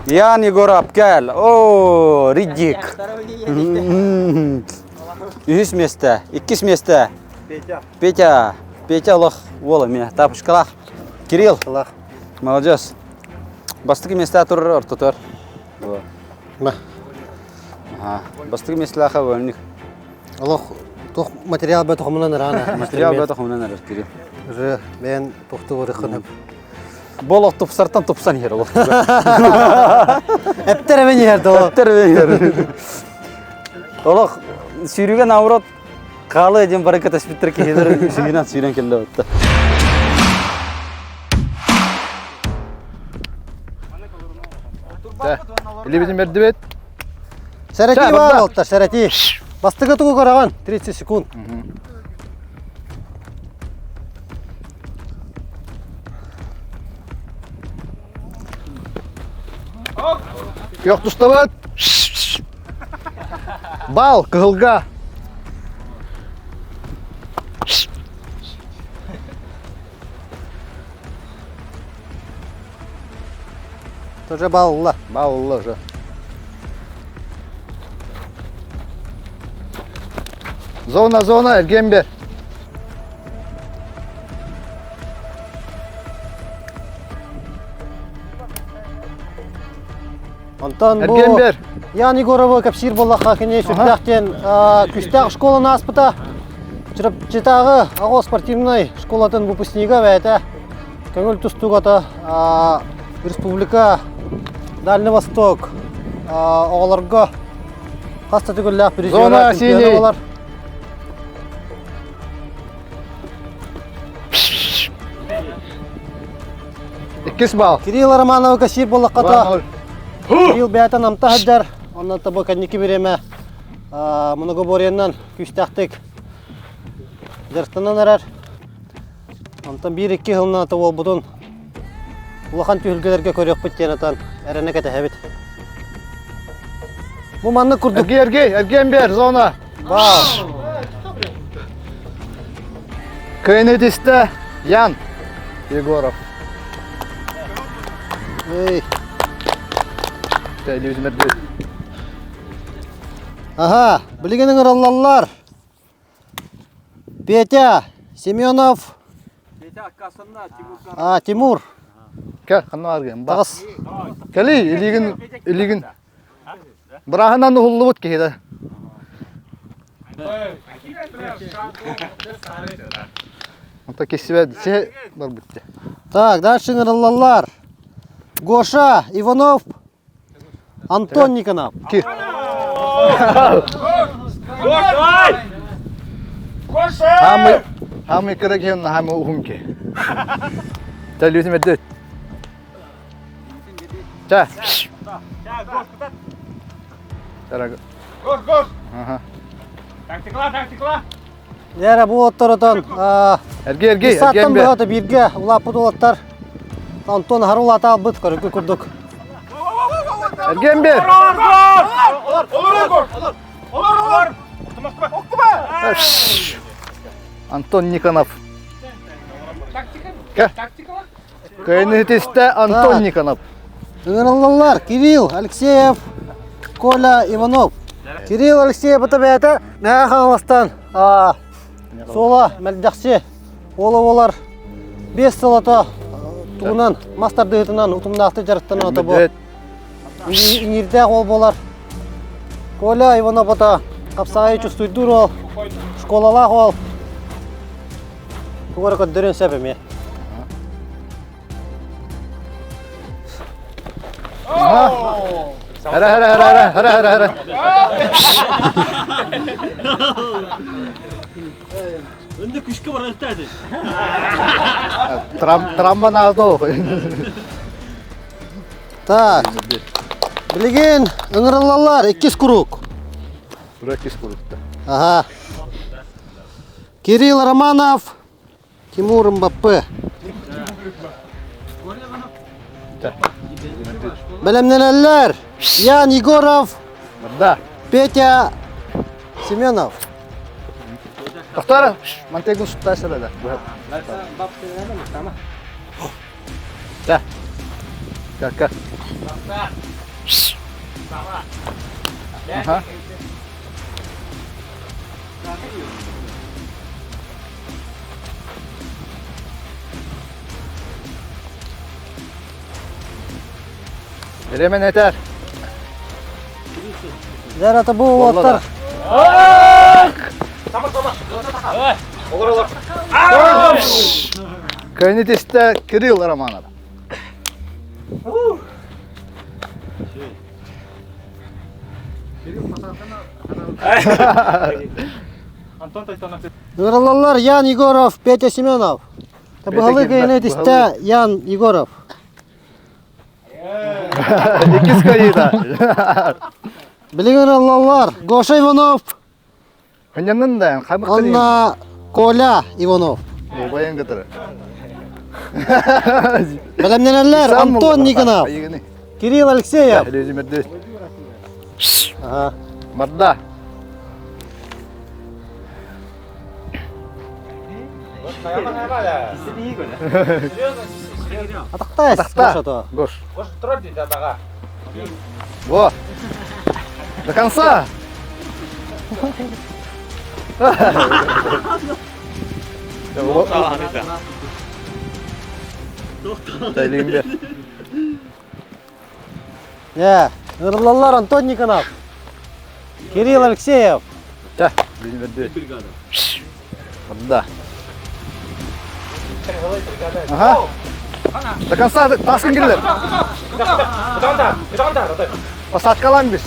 Ян Егоров кэл. О, Риддик. Үһүс миэстэ, иккис миэстэ. Петя. Петя. Петя олох уола меня. Тапочкалах. Кирилл. Молодец. Бастакы миэстэ турар ортотор. Ма. Ага. Бастакы миэстэлээхэ вольник. Олох туох материал бөтө хомунан ырана. Материал бөтө хомунан эрэр Кирилл. Уже бэйэн тухту барыхынып. Бол тупсартан тупсан иһэр олох. Эптер эбен иһэр доо. Эптер эбен иһэр. Олох сүүрүүгэ наоборот хаалы диэн барыка тэспиттэр киһилэр сүүрэн сүүрэн кэллэ батта. Илибитин бердибит. Сэрэтии баар буолта, сэрэтии. Бастакы тугу көрөҕүн? 30 секунд. Күөх тустабыт. Бал, кыһылга. Тоже балла. Балла уже. Зона, зона, Эргембер. Онтон бу Ян Егорова кэпсиир буоллахха кини сүрдээх диэн күстээх школаны ааспыта. Чурапчытааҕы аҕа спортивнай школатын выпускнига бэйэтэ көҥүл тустуугата республика Дальний Восток оҕолорго хас да төгүллээх призера чемпиона буолар. Иккис бал. Кирилл Романова кассир буоллаххата Кирилл бэйэтэ намта сылдьар. Онно бу кэнники бириэмэ многоборьеннан күүстээхтик дьарыктанан эрэр. Онтон биир-икки сылынан ата уолбутун улахан түһүлгэлэргэ көрүөхпүт диэн атан эрэнэ кэтэһэбит. Бу маннык курдук. Эргий, эргий, эргиэн бер, зона. Вау. Кыайын Ян Егоров. Эй. Ага, билигин ыҥыраллаллар. Петя Семенов. А, Тимур. Кел, ханна аргын. Таҕыс. Кели, илигин, илигин. Быраһынан уһуллубут киһи да. Онто кисибэ се барбыт. Так, дальше ыҥырыллаллар. Гоша Иванов, Антон Никонов. Ки. Хамы, хамы кыра киһи хамы уһун ки. Тәлүтүм эдде. Ча. Гош, гош! Ага. Тактикала, тактикала! Яра бу отторотон Эрги, эрги, Сааттан быһата бииргэ улааппыт уолаттар Антон Харулата албыт көрүкү курдук. Эргиэн бер. Антон Никонов. Кыайыныытистэ Антон Никонов. Ыҥырыллаллар Кирилл Алексеев, Коля Иванов. Кирилл Алексеев это бэйэтэ Мэҥэ Хаҥаластан суола мэлдьэхси уола буолар биэс сылата тугунан мас тардыһыытынан утумнаахтык дьарыктанан ото бу иҥиирдээх уол буолар. Коля Иванов ото хапсаҕайы чувствуйдуур уол, школалаах уол. Тугу эрэ көрдөрүөн сөп эмиэ. Хара хара хара хара хара хара. Önde küşkü var ötedi. Трам трамван аазо. Так. Билигин ыҥырыллаллар иккис круг. Тура иккис кругта. Ага. Кирилл Романов, Тимур Мбаппе. Бэлэмнэнэллэр Ян Егоров, Да. Петя Семенов. Тохтор, Монтегу суттаасыра да. Да. Как Ага. Биремен этер. Дәрі бу уолаттар. Кайнетисте Кирилл Романов. Ыҥырыллаллар Ян Егоров, Петя Семенов. Быһалыы кыйынытистэ Ян Егоров. Иккис кайыта. Билигин ыллаллар Гоша Иванов. Ханнанын да хамык Онна Коля Иванов. Убайын кытары. Бэлэмнэнэллэр Антон Никонов. Кирилл Алексеев. Ага. Марда. Атахтай. Атахта. Гош. Во. До конца. Э, ырылалар Антон Никонов. Кирилл Алексеев. Да. Да. Ага. До конца таскын кирилер. Посадкалан біз.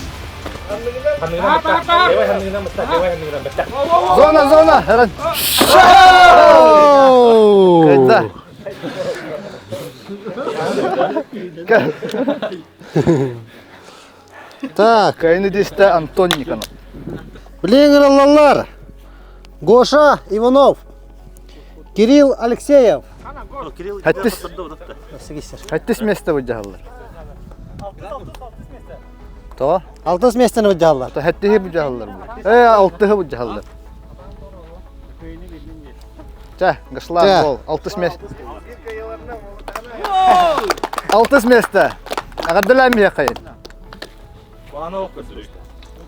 Зона, зона. Кайда. Так. Кайны десте Антон Никонов. Блин, ырылалар. Гоша Иванов. Кирилл Алексеев. Хаттис. Хаттис место выдержалар. То? Алтыс местени выдержалар. То хаттиһи выдержалар. Э, алтыһы выдержалар. Чэ, Гашлар бол. Алтыс место. Алтыс место. Ағаддылам миэхэ.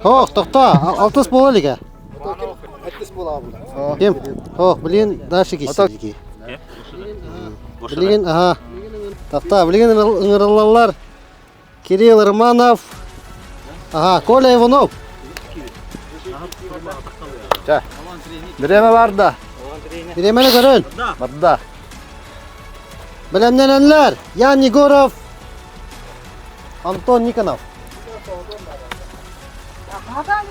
Ох, тохто, алтыс буола илигэ. Ким? Ох, блин, дальше киссики. Билигин, ага. Тохто, билигин ыҥырыллаллар Кирилл Романов, ага, Коля Иванов. Чэ. Бириэмэ барда. Бириэмэни көрөн. Барда. Бэлэмнэнэллэр Ян Егоров, Антон Никонов. Ага.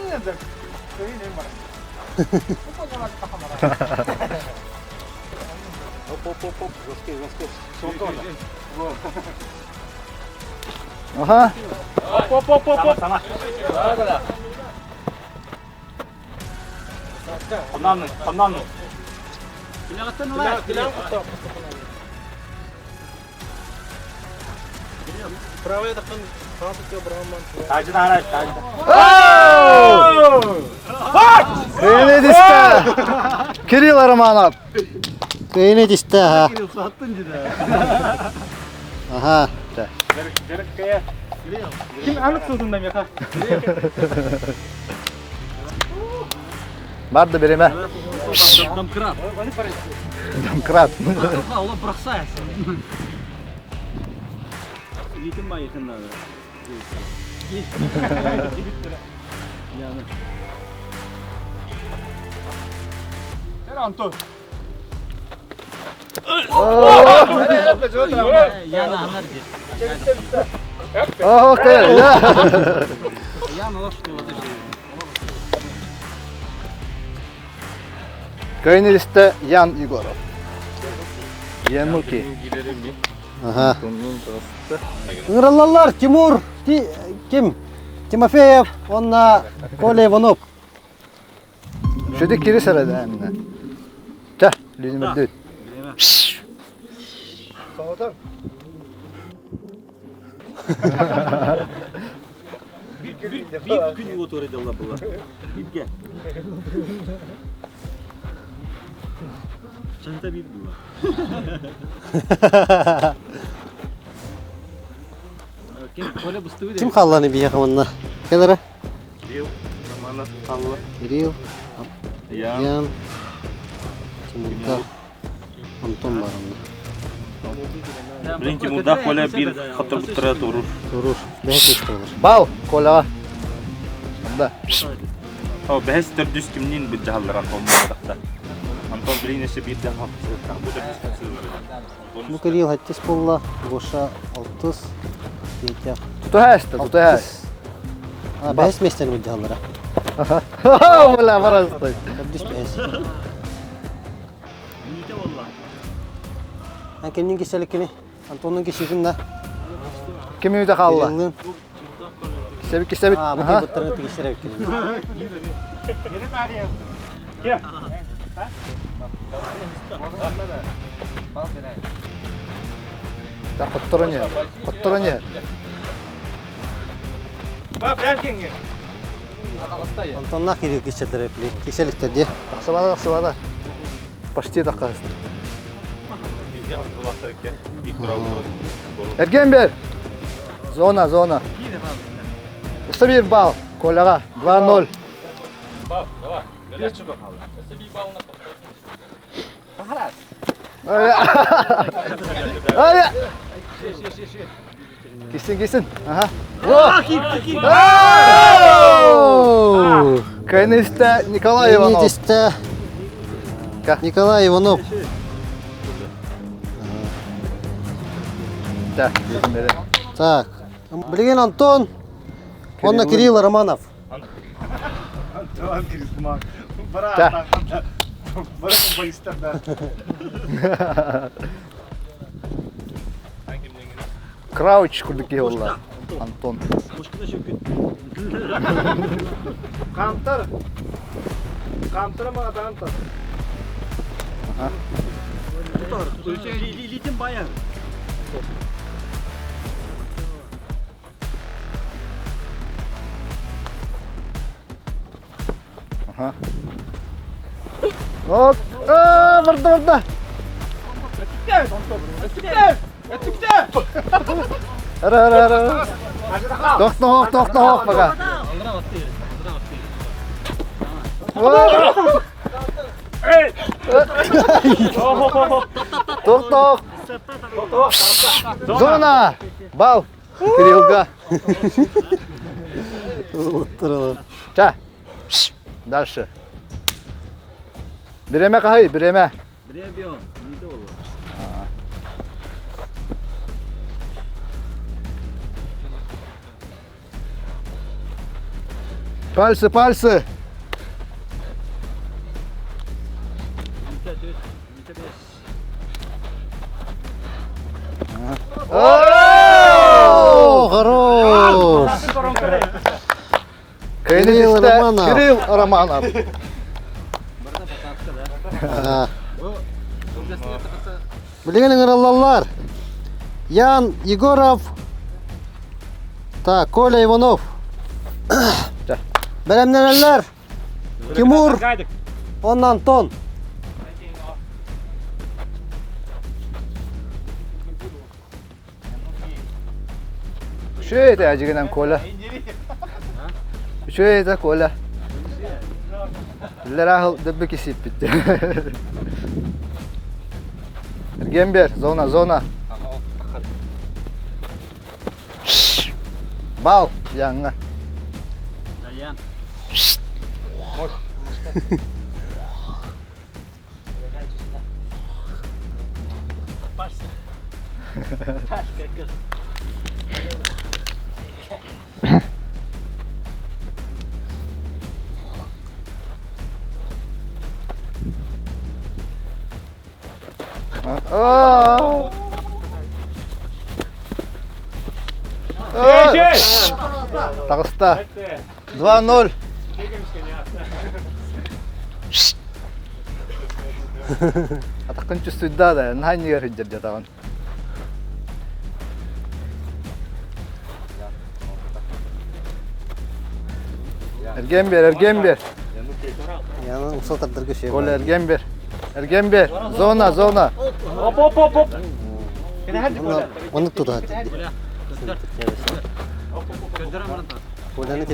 Кыйын дисте. Кирилл Романов. Кыйын дисте, ага. Ага. Ким анық сылдың меха? Барды береме. Домкрат. Домкрат. Ол бұрақса. Илитин байықын надо. Антон. Окей, Кыйын дисте Ян Егоров. Януки. Ага. Ыҥырыллаллар Тимур ким? Тимофеев, онна Коля Иванов. Шүді кири сарады әміне. Ча, лүнімірді. Bir күн отыр еді бұлар. Бирге. Чанта bir бұлар. Ким халланы бияха онна? Келere? Кирилл, Романов, Алла. Кирилл, Ян. Ян, Тимурда, Антон бар онна. Блин, Тимурда Коля bir хаттыр бұттыра турур. Турур. Бәһес турур. Бал, Коляға. Да. О, бәһес төрдүс кимнин бит жаһаллар Антон бардақта. Антон блин эше bir жаһал. Бу төрдүс Бу Кирилл хаттис болла, Гоша алтыс, Петя. Тутуһаста, тутуһас. А, бәһес местен бит жаһаллара. Бля, барастай. Төрдүс бәһес. Ә кимнин киселиккини? Антоннун кисигин да. Ким үйде қалла? Кириллин. Кисэбит, кисэбит. А, бу буттарын тигисер эбиккин. Так, хотторон Хотторон Антоннаах киирии кисэллэр эпли. Киселиктер дии. Тахсыбата, тахсыбата. Почти таххаһыста. Эрген бер. Зона, зона. Өссө бал. Коляға 2-0. Ай! Кисин, кисин. Ага. Кэнистэ Николай Иванов. Кэнистэ Николай Иванов. Так. Билигин Антон, онно Кирилл Романов. Антон Гризман. Бары футболисттар да. Крауч курдук киһи буолла. Антон. Кантар. Кантар магадан тар. Лилитин баян. Ага. Оп! Аа, барда, барда! Ара, ара, ара. Тохтоо, тохтоо, пока. Тохтоо. Зона! Бал! Кириллга. Ча. Дальше. Биреме кахай, биреме. Пальцы, пальцы. О, хорош! Кирилл Романов. Кирилл Романов. Билигин ыҥыраллаллар. Ян Егоров. Так, Коля Иванов. Бэлэмнэнэллэр. Тимур. Онно Антон. Үчүгэй этэ дьигинэн Коля. Үчүгэй этэ Коля. Иллэрээ дөббү кисиппит. Эргиэн зона, зона. Бал, яңа. Таҕыста. 2-0. Атаххын чувствуйда да, наһаа иннигэр сылдьар дьатаҕын. Эргиэн биэр, эргиэн биэр. Яны умса тардарга şey Коля, эргиэн биэр. Эргиэн биэр. Зона, зона. Оп, оп, оп, оп. Оннук тутаат.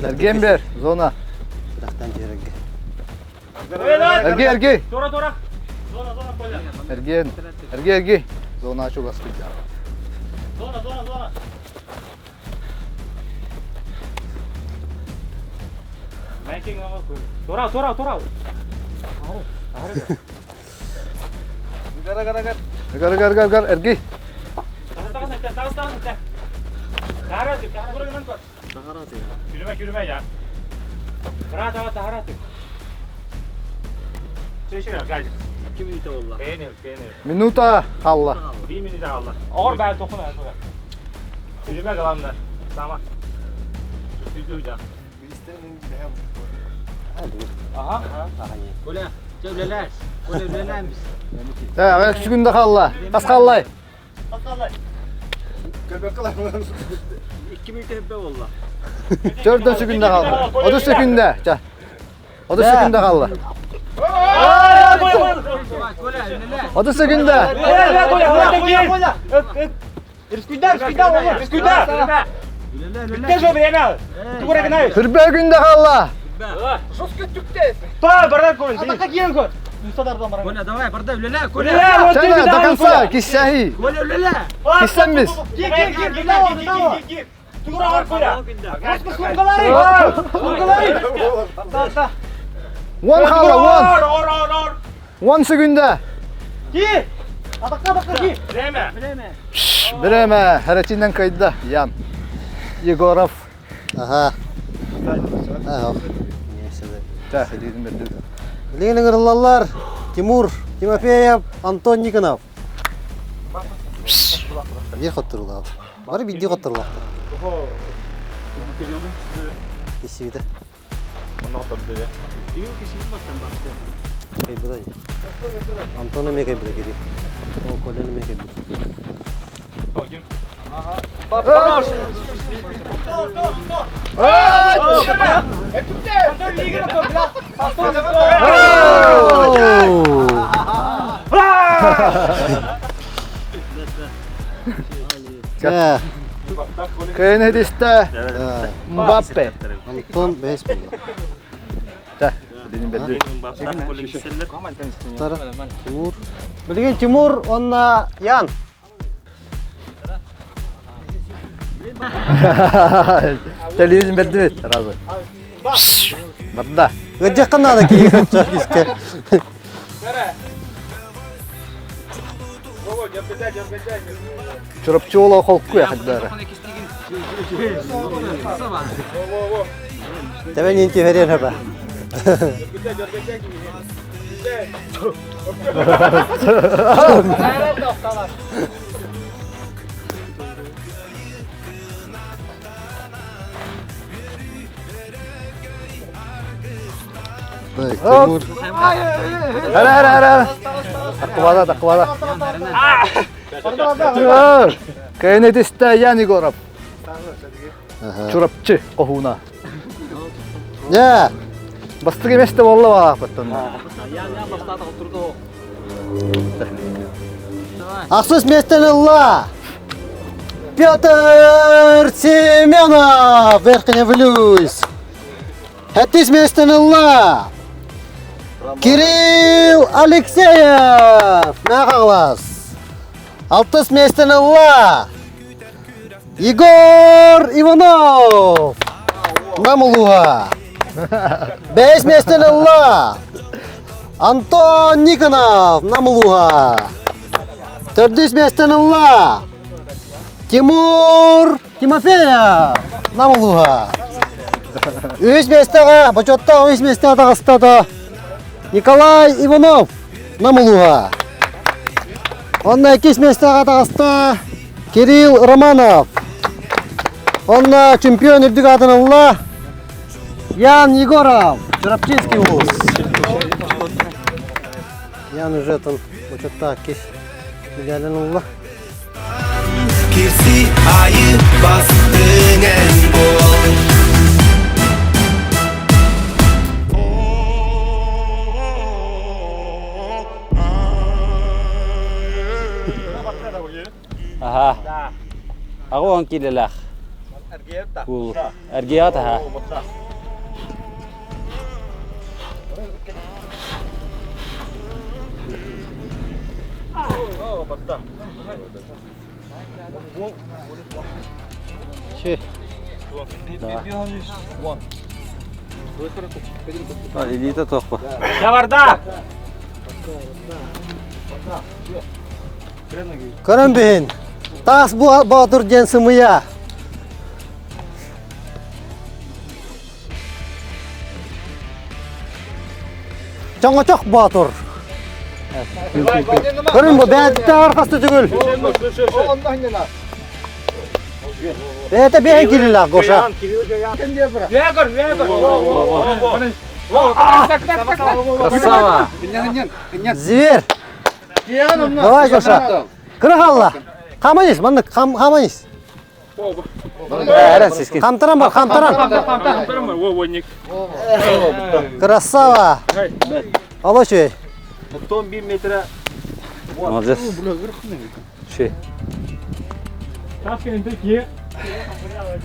Эргиэн биэр. Зона. Тирахтан жиэргэ. Эргий, эргий. Тура, тура. Зона, зона, Коля. Эргиэн. Эргий, эргий. Зона чугас Зона, зона, зона. Тура, тура, тура. Гар, гар, гар, гар, эргий. Күрүмэ, күрүмэ я. Минута халла. Bir минута алла. Оҕор баа тохун аа. Күрүмэ галанна. Сама. Коля, чэ үлэлээс. Коля үлэлээн Э, сүгүндэ хаалла. Хас хааллай? 2 мүнөтэ хөббө болла. Төрдөн сүгүндэ хаалла. 30 секүндэ. Ча. 30 секүндэ хаалла. 30 секүндэ. Түрбэ күндэ хаалла. Коля, давай, барда үлэлээ. Коля. Ча, до конца, киссэһи. Коля үлэлээ. Киссэммис. One хаалла, one. One секүндэ. Бирээмэ, хэрэтинэн кыайда Ян Егоров. Аха. Билигин ыҥырыллаллар Тимур Тимофеев, Антон Никонов. Биир хотторуулаах. Бары биирдии хотторуулаахтар. Киссибитэ. Антон эмиэ кэлбитэ кири. Ол Коля эмиэ кэлбит. Кыайын истэ Мбаппе. Антон бэс буолла. Тимур. Билигин Тимур уонна Ян. Телевизор бердибит сразу. Барда. Ыдьахха наада киһи искэ. Чурапчы уола холку яхаддара. Тэбэн инти верен хаба. Так, Тимур. Ара, ара, ара. Таккыбада, таккыбада. Кыайын Ян Егоров. Чурапчы хоһууна. Дьэ, Бастык эместе болла баапаттан. Ахсыс миэстэни ылла Петр Семенов, Верхняя Вилюйск. Сэттис миэстэни ылла Кирилл Алексеев, Мэҥэ Хаҥалас. Алтыс миэстэни ылла Егор Иванов, Нам улууһа. Бэһис миэстэни ылла Антон Никонов, Нам улууһа. Төрдүс миэстэни ылла Тимур Тимофеев, Нам улууһа. Үһүс миэстэҕэ, бочуоттаах үһүс миэстэҕэ таҕыста Николай Иванов, Нам улууһа. Онно иккис миэстэҕэ таҕыста Кирилл Романов. Онно чемпион үрдүк аатын ылла Ян Егоров, Чурапчинский улуус. Ян уже там бочуоттаах иккис медалын ылла. Кирси айы бастың ән бол. Аха. Аҕа киилэлээх. Кул. Эргият аха. Чи. Илиитэ туохпа. Чаварда! Көрөн биһин. Таас Боотур диэн сымыйа. Чоҥочох Боотур. Көрүн бу бэйэтэ архасты түгүл. Бэйэтэ бэйэн кирилээх Гоша. Красава! Зверь! Давай, Гоша! Кыра халла! Хаманис, маннык, хаманис. Хамтаран бар, хамтаран. Красава! Алло, үчүгэй. Оттон 1 метра. Молодец. Үчүгэй.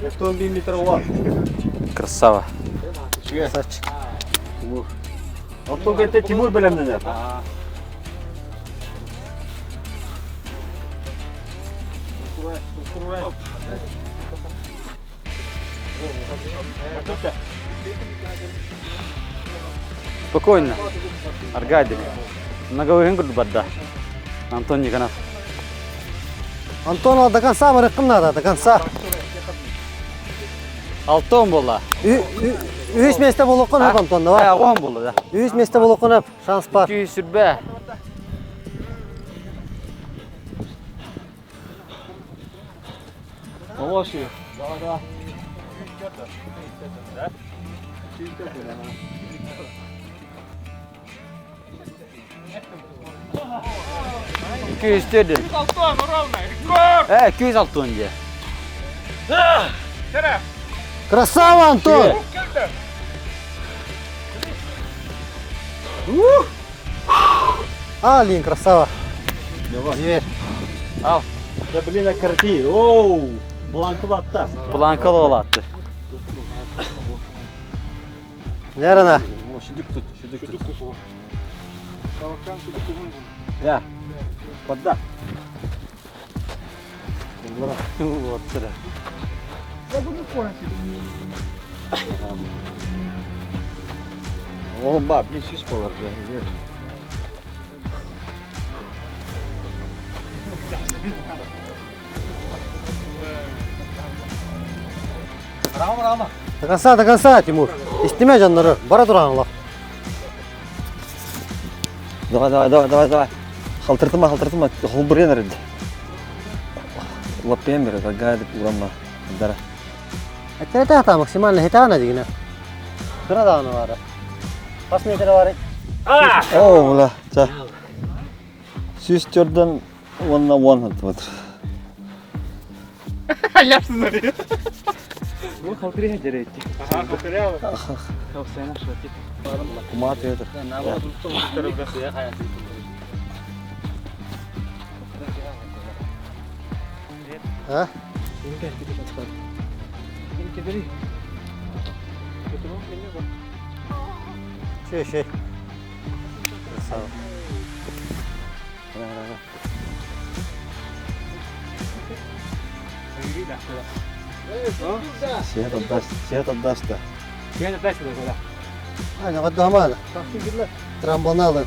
Оттон 1 метра бар. Красава. Красавчик. Оттон кәтте Тимур беләмнәнә. Спокойно. Аркадий. Многовыгын курдук барда. Антон Никонов. Антон до конца барыккын надо, до конца. Алтон була. Үһүс месте болуққын хөп, Антон, давай. Оҕон була да. Үһүс месте болуққын хөп, шанс бар. Күй сүрбэ. Күйіз төрден. Э, күйіз алтон же. Красава, Антон! Алин, красава. Зверь. Ал. Да блин, карти. Оу! Бланкы батта. Бланкалы олатты. Нерана. Шүдүк тут, шүдүк тут. Я. Подда. Вот сюда. О, ба, блин, сүз болар. До конца, до конца, Тимур. Истиме жаннары. Бара туран алла. Давай, давай, давай, давай, давай. Халтыртыма, халтыртыма. Холбурен эрди. Лаппен бер, гайды урамма. Дара. Это это максимально хитана дигина. Кыра дааны бары. Бас метр бары. О, бла, ча. Сүз төрдөн онна он сантиметр. Кумат етер. А? Шей, шей. Красава. Свет отдаст, свет отдаст да. Айна қаддамады. Трамбоналы.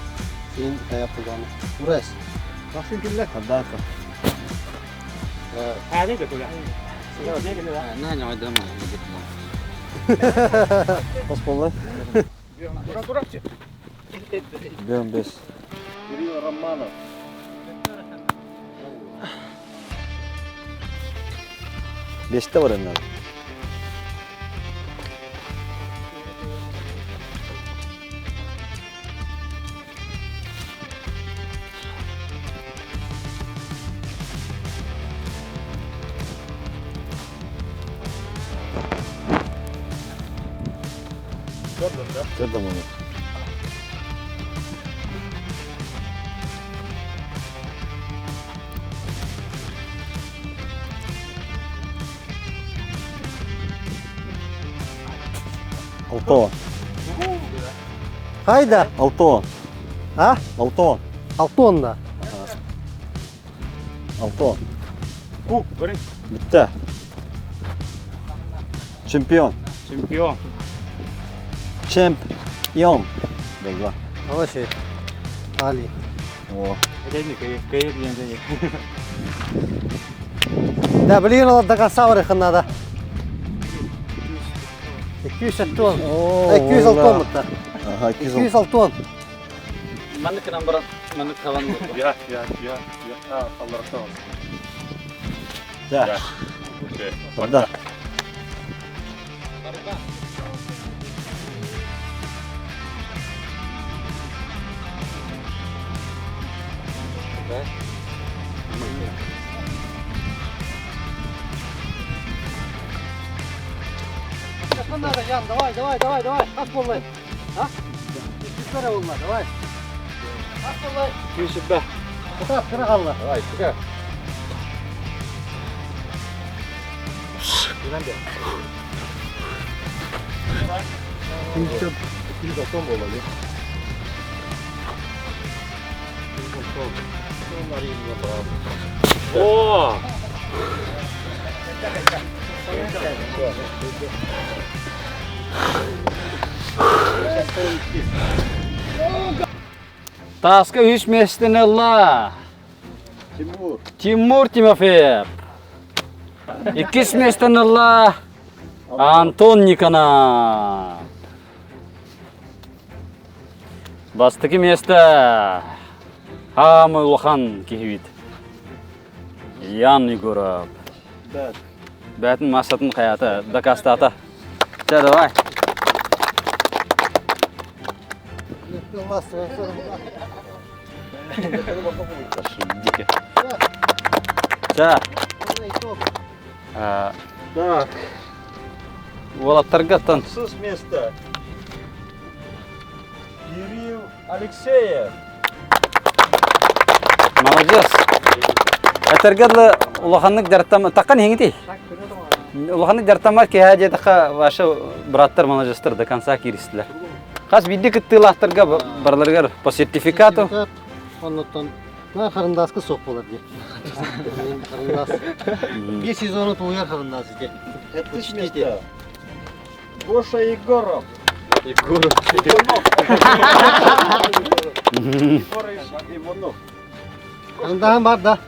Сен таяп қылғаны. Урас. Отдаст. Қос болай. Бен бес. Кирилл Романов. Беште бар енді. Көрдім оны. Алтон. Қайда? Алтон. А? Алтон. Алтонда. Алтон. Бітті. Чемпион. Чемпион. Чемпион. Болды. Ала шей. Али. О. Да, блин, ол до конца барыхын надо. 200 тонн. 200 тонн бұтта. Ага, 200 200 тонн. Маныкынан баран, манык калан. Я, я, я, я. А, Allah razı olsun. Да. Барда. Надо, Ян, давай, давай, давай, давай. Ас буоллай. А? Иккис буолла, давай. Ас буоллай. Күүсүбэ. Кытаат, кыра қалла. Давай, кыра. О! Тааска үс миэстэни ылла. Тимур. Тимур Тимофеев. Иккис миэстэни ылла Антон Никонов. Бастакы миэстэ Хаамы улахан киһибит. Ян Егоров. Бәтин массатын хаята дакастата. Чэ, давай. Дике. Чэ. Так. Уолаттарга тан. С места. Кирилл Алексеев. Молодец. Этэргэ дылы улаханнык дьарыктам таккан иһиҥитий? Улаханнык дьарыктаммат киһи диэтэххэ ваши браттар молодежтар до конца кииристилэр. Хас биирдии кыттыылаахтарга барыларыгар по сертификату. Оннуттан харандааска суох буолар дии. Харандаас. Биир сезону тулуйар харандаас ити. Учтите. Гоша Егоров. Егоров. Егоров Иванов. Харандааһын бар да.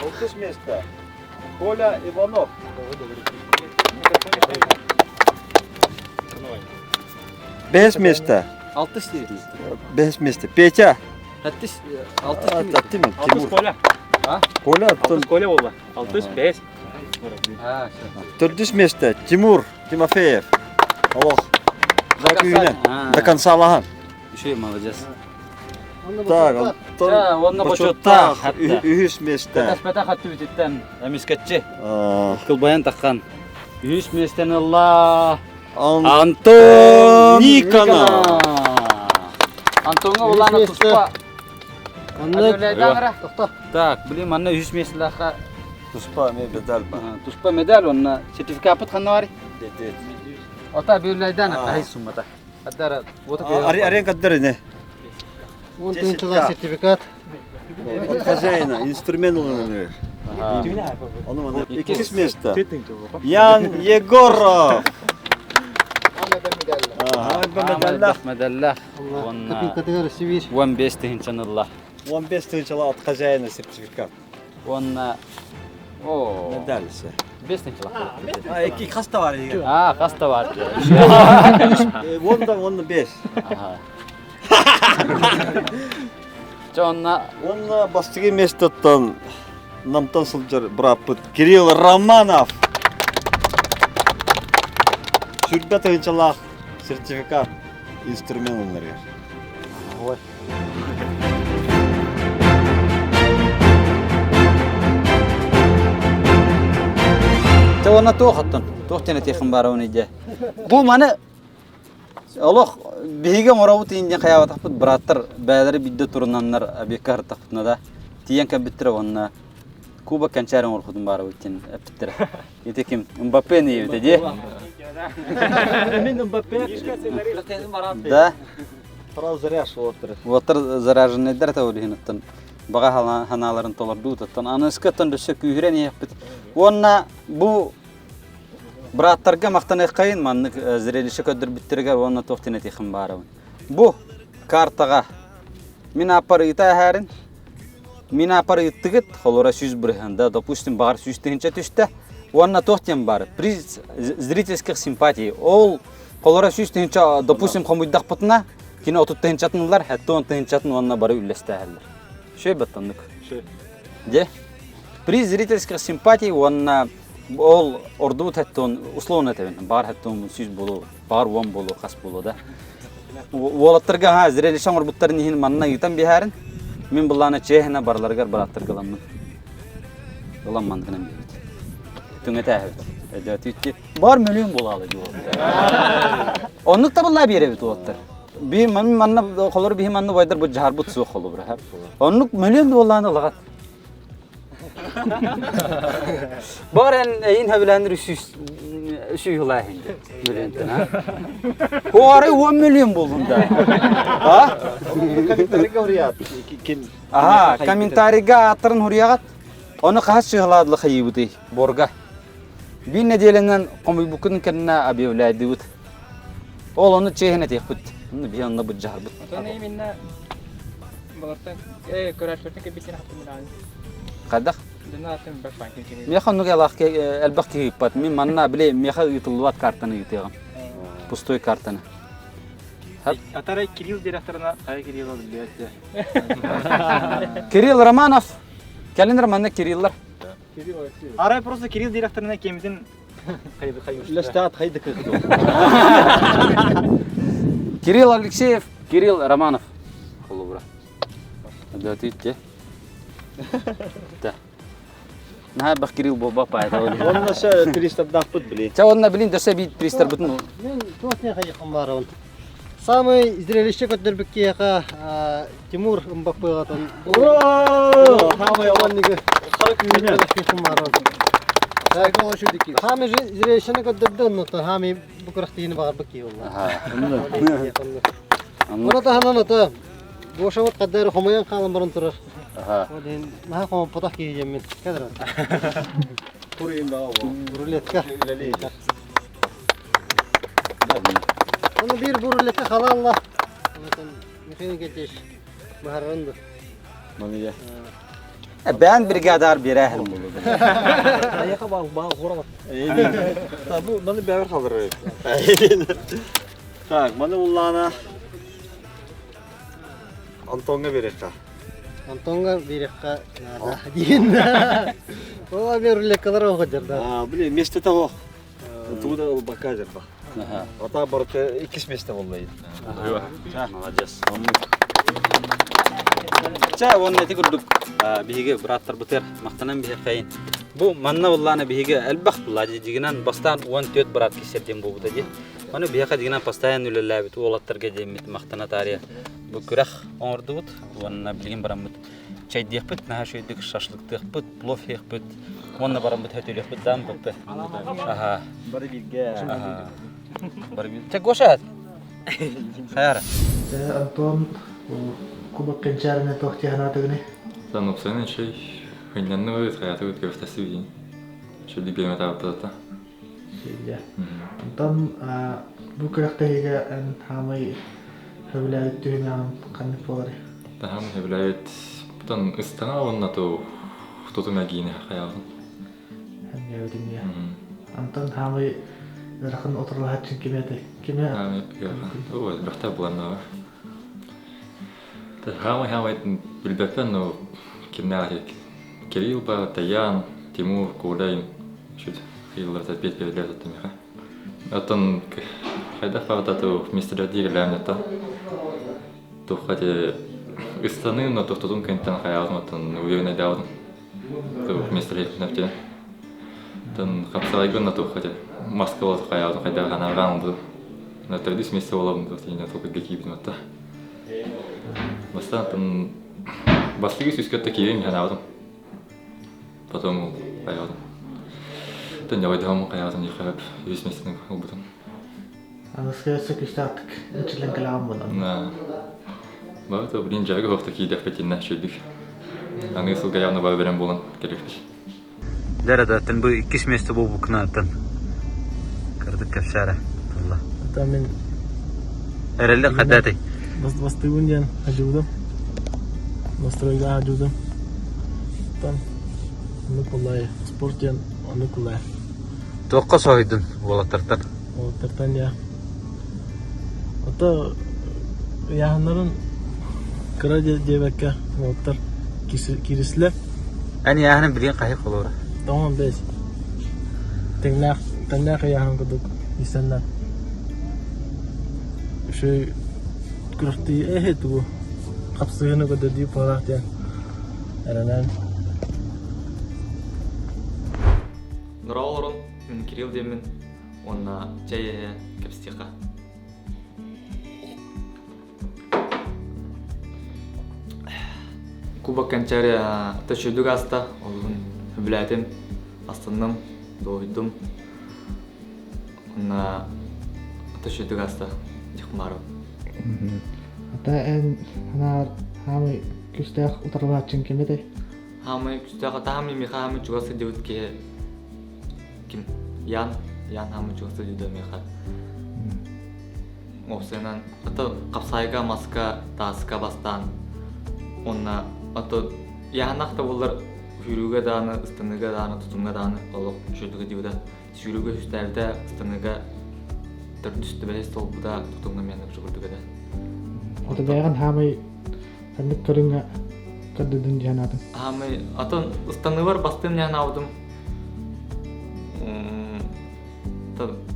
Алтыс место. Коля Иванов. Бэс место. Алтыс Бэс место. Петя. Алтыс. Алтыс Алтыс Коля. Коля. Алтыс Коля буолла. Алтыс бэс. Төрдүс место. Тимур Тимофеев. Олох. До конца лахан. Еще молодец. Так, онно бочуоттаах үһүс миэстэ. Кэтэспэтэх өттүбүтүттэн эмискэччи кылбайан таххан. Үһүс миэстэни ылла Антон Никонов. Антоҥҥа улаана туспа Онно Так, блин, манна үһүс миэстэлээххэ Туспа эмиэ медаль бар. Туспа медаль онно сертификаппыт ханна барый? Ота бүллайдан ахай суммата. Арен каддар не? Он тыынчылар сертификат. От хозяина, инструмент ылыныр. Ону иккис место. Ян Егоров. Ага, медаллах. Копилкатыгар сибир. 15 тыһынчанылла. 15 тыһынчала от хозяина сертификат. Уонна о Медаль се. 5 тыһынчалах. А, икки хаста бар егер. А, хаста бар. Онда, онда 5. Ага. Чэ онна Онна бастыгы местоттон намтан сылдьар бырааппыт Кирилл Романов. Сүрбэ тыһынчалаах сертификат инструмент ылынарыгар. Чэ уонна туох оттон? Туох диэн этиэххин баарабын идэ? Бу маны олох биһиги оҥоробут иин диэн хайаабатахпыт бырааттар бэйэлэрэ биирдэ турунаннар объекка сырыттахпытына да тиийэн кэлбиттэрэ уонна кубок кэнчээри оҥорбутун баарабыт диэн эппиттэрэ. Ити ким? Мбаппе эбитэ дии. Мен Мбаппе. Да. Сразу заряж уоттар. Уоттар заряженныйдар та олиһиныттан баҕа ханааларын толордуутуттан аныскаттан өссө күүһүрэн иһэппит. Уонна бу бырааттарга махтаныаххайын маннык зрелище көрдөрбүттэригэр уонна туох диэн этиэххин баарабын. Бу картаҕа мин ааппар ыйыта эһээрин мин ааппар ыйыттыгыт холура 100 бырыһыан да допустим баҕар 100 тыһыынча түстэ уонна туох диэн баар приз зрительских симпатий ол холура 100 тыһыынча допустим хомуйдахпытына кини 30 тыһыынчатын ылар 70 тыһыынчатын уонна бары үллэстээһэллэр. Шөй баттаннык. Де? Приз зрительских симпатий уонна ол ордубут хэттон условно этэбин бар хэттон сүүс болу бар уон болу хас болу да уолаттарга ха зрелище оҥорбуттарын иһин манна ыытан биһээрин мин былаана чиэһинэ барыларыгар барааттарга ыламмын ыламман гынан биэбит түҥэтээһэбит өйдөөтүүтти бар мөлүөн буолаалы дии оннук табыллаа биэрэбит уолаттар би манна холор биһи манна байдар бу жаһарбыт суох холобура оннук мөлүөн буолааны ылаҕат Бар эн эйин хөбүлээннэр үсүүс үсүү иһин мөлүйүөнтэн а? Хуары уон мөлүйүөн болдун да. А? Аха, комментарийга ааттарын хуруйаҕат. Ону хаһыс чыһылаадылы хайыыбытый борга. Биир нэдиэлэнэн хомуйбуккун кэннэ объявляйдыбыт. Ол ону чиэһин этиэхпит. Онно биһи онно быдьаһарбыт. Отон именно балартан көрөөччүлэртэн кэлбиттэн хаттым Хайдах? Миэхэ оннук элбэх киһи ыыппат. Мин манна били миэхэ ыытыллыбат картаны ыытыаҕым. Пустой картаны. Атарай Кирилл директорына хайа Кирилл билбэт. Кирилл Романов. Кэлин Романна Кириллар. Арай просто Кирилл директорына кемитин Лэстаат хайдык Кирилл Алексеев, Кирилл Романов. Холобура. Өдөөтүүт Наһаа бах Кирилл буолба паайда. Онно сө туристардаахпыт били. Ча онно билин дөсө биир туристарбытын. Мен туох не хайыкым барабын. Самый зрелище көтөрбүк киһиэхэ Тимур Мбаппеҕатан. Ура! Самый оннигы. Хаамы зрелищени көрдөрдө оннуттан хаамы бу күрэхтиини баҕарбыт киһи буолла. Оны таһынан ото Гошабыт хаддары хомойон хаалан баран турар. Ол иһин наһаа хомоппотох киһи диэммин. Кадр. Рулетка. Оны биир бу рулетка халаалла. Михаил Никитич быһарарын ду. Бээн бригадар биэрээһин булу. Аяха баа баа хорабат. Бу маны бэбер халдырар. Так, маны уллаана Антонга берекка. Антонга берекка надо диин. Ол бер рулеткалар оҕодьарда. А, блин, место того. Туда бака жарба. Ата барыта иккис место боллай. Молодец. Ча, уонна ити курдук биһиги бырааттарбытыгар махтанан биһиэхэйин. Бу манна буллаана биһиги элбэх булла дьигинэн бастаан 14 брат киссэрдиэн буолбута дии. Аны биһиэхэ дьигинэн постоянно үлэлээбит уолаттарга диэммит махтана таарыйа бу күрэх оҥордубут уонна билигин бараммыт чэйдиэхпит, наһаа үчүгэйдик шашлыктыахпыт, плов иһиэхпит уонна бараммыт хөтөлүөхпүт даан баппы. Аха. Бары бииргэ. Аха. Бары биир. Чэ, Гоша. Хайара. Антон кубок кэнчээринэ туох дии санаатыгыный? Сан упсайын шей хыннанны хайаты көфтәси Шөдү биэмэтаабыта. Сиидэ. Онтон бу күрэхтэһиигэ эн хаамай сөбүлээбит түһүмэҕин ханнык буоларый? Таһам сөбүлээбит бутан ыстана уонна ту тутум эгиини хайаабын. Ханньабытын дии. Антон хаамай ыарахан утарылаһааччын ким этэй? Кими? Хаамай ыарахан. Оо, элбэхтэ буланнаҕа. Хаамай хаамай билбэппин, но кимнээх Кирилл ба, Таян, Тимур, Коля чуть хыйларта петь перелет меха. Оттон хайдах баҕатату мистер дигэлээмнetta туххати ыстаныы но тохтотун кэнтэн хайаабытым оттон уверенный даабытым тух мистер нэптен тон хапсаҕайгын на туххати Москва хайаабытым хайдах ханаргаан бу на төрдүс месте болабын тиинэ толкуйга киирбитим отта бастаан Бастакы сүүскэ киирэн санаабытым. Потом хайаатым. Төннөҕөйдөһөм хайаатым диэххэ үс месяцын ылбытым. Аныскы өссө күүстээхтик энчилэн кэлэҕин буолан. Бары блин дьарыгы суохта киирдэхпит иннэ үчүгүйдүк. Аныгы сылга явно бары бэлэм буолан кэлиэхпит. Дәрәдәттен бу иккис место буолбуккунааттан кырдык кэпсээрэ тылла. Это мен Эрэллик хаддатай. Бастыгын диэн ажуудам. Настройга ажуудам. Там оннук кулай. Спорт диэн оннук кулай. Туохха соһуйдун уолаттартан? Уолаттартан я. Ото ыйааһыннарын кыра диэбэккэ уолаттар кирислэ. Эн ыйааһынын билигин хаһы холуора? 95. Тэҥнээх тэҥнээх ыйааһын курдук истэннэр. Үчүгэй күрэхтии эһи тугу хапсыһыыны көрдөрдүү буолаах диэн эрэнэн. Нура олорун, мин Кирилл диэммин уонна чэй эһэ кэпсиэхэ. Кубок Кэнчээри төчүрдүк ааста, олуһун сөбүлээтим, астынным, дуоһуйдум. Уонна төчүрдүк ааста Дьахмаров. Ата эн анаар хаамай күстээх утарылааччыҥ ким этэй? Хаамай күстээх ата хаамай миэхэ хаамай чугас сылдьыбыт киһи ким? Ян, Ян хаамай чугас сылдьыбыта миэхэ. Уопсайынан, ото хапсаайга, маска, тааска бастаан уонна ото яһанах да буоллар сүүрүүгэ даҕаны, ыстаныыга даҕаны, тутумҥа даҕаны олох үчүгэйдик дьыбыта. Сүүрүүгэ үһүстээбитэ, ыстаныыга төрдүс түбэһис толбута, тутумҥа эмиэ оннук курдук этэ. Ото бэйэҕин хаамай ханнык көрүҥҥэ көрдөрдүн дии санаатыҥ? Хаамай атын ыстаныыбар бастыым дии санаабытым.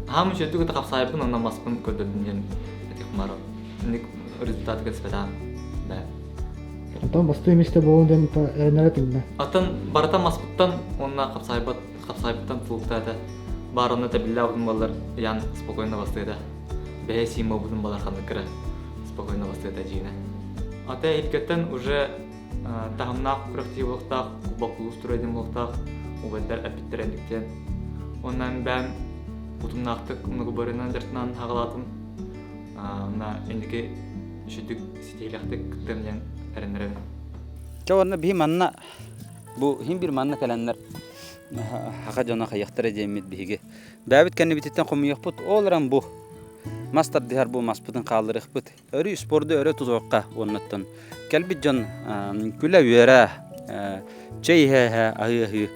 Хаам үчүгэйдик ыта хапсаайбын онно маспын көрдөрдүм диэн этих мара. Инник результат кэспэтаам. Да. Онтон бастыы миэстэ буолун диэн эрэнэрэ тилиннэ. Атын барыта маспыттан уонна хапсаайбат хапсаайбыттан тулуктаата. Баар онно тэбиллээбитим буоллар ян спокойно бастыыта. Бэйэ сиим буолбутум буоллар ханнык кыра спокойно бастыыта дьиинэ. Ата илкэттэн уже таһымнаах күрэхтии буолуохтаах, кубок улуус туруйдун буолуохтаах, убайдар эппиттэрэ диэн. Онон бэйэм утумнаахтык многоборьенан дьарыктанан хаҕалаатым. Мына инники үчүгдүк ситиһиилээхтик кыттыам диэн эрэннэрэбин. Чэ уонна биһи манна бу иһин бир манна кэлэннэр хаха дьоно хайыахтара диэммит биһиги. Бэйэбит кэннибититтэн хомуйуохпут ол эрэн бу мас тардыһар бу маспытын хаалларыахпыт. Өрүү спорду өрө тутуохха уоннаттан кэлбит дьон күлэ-үөрэ, чэй иһэ-иһэ, аһыы-аһыы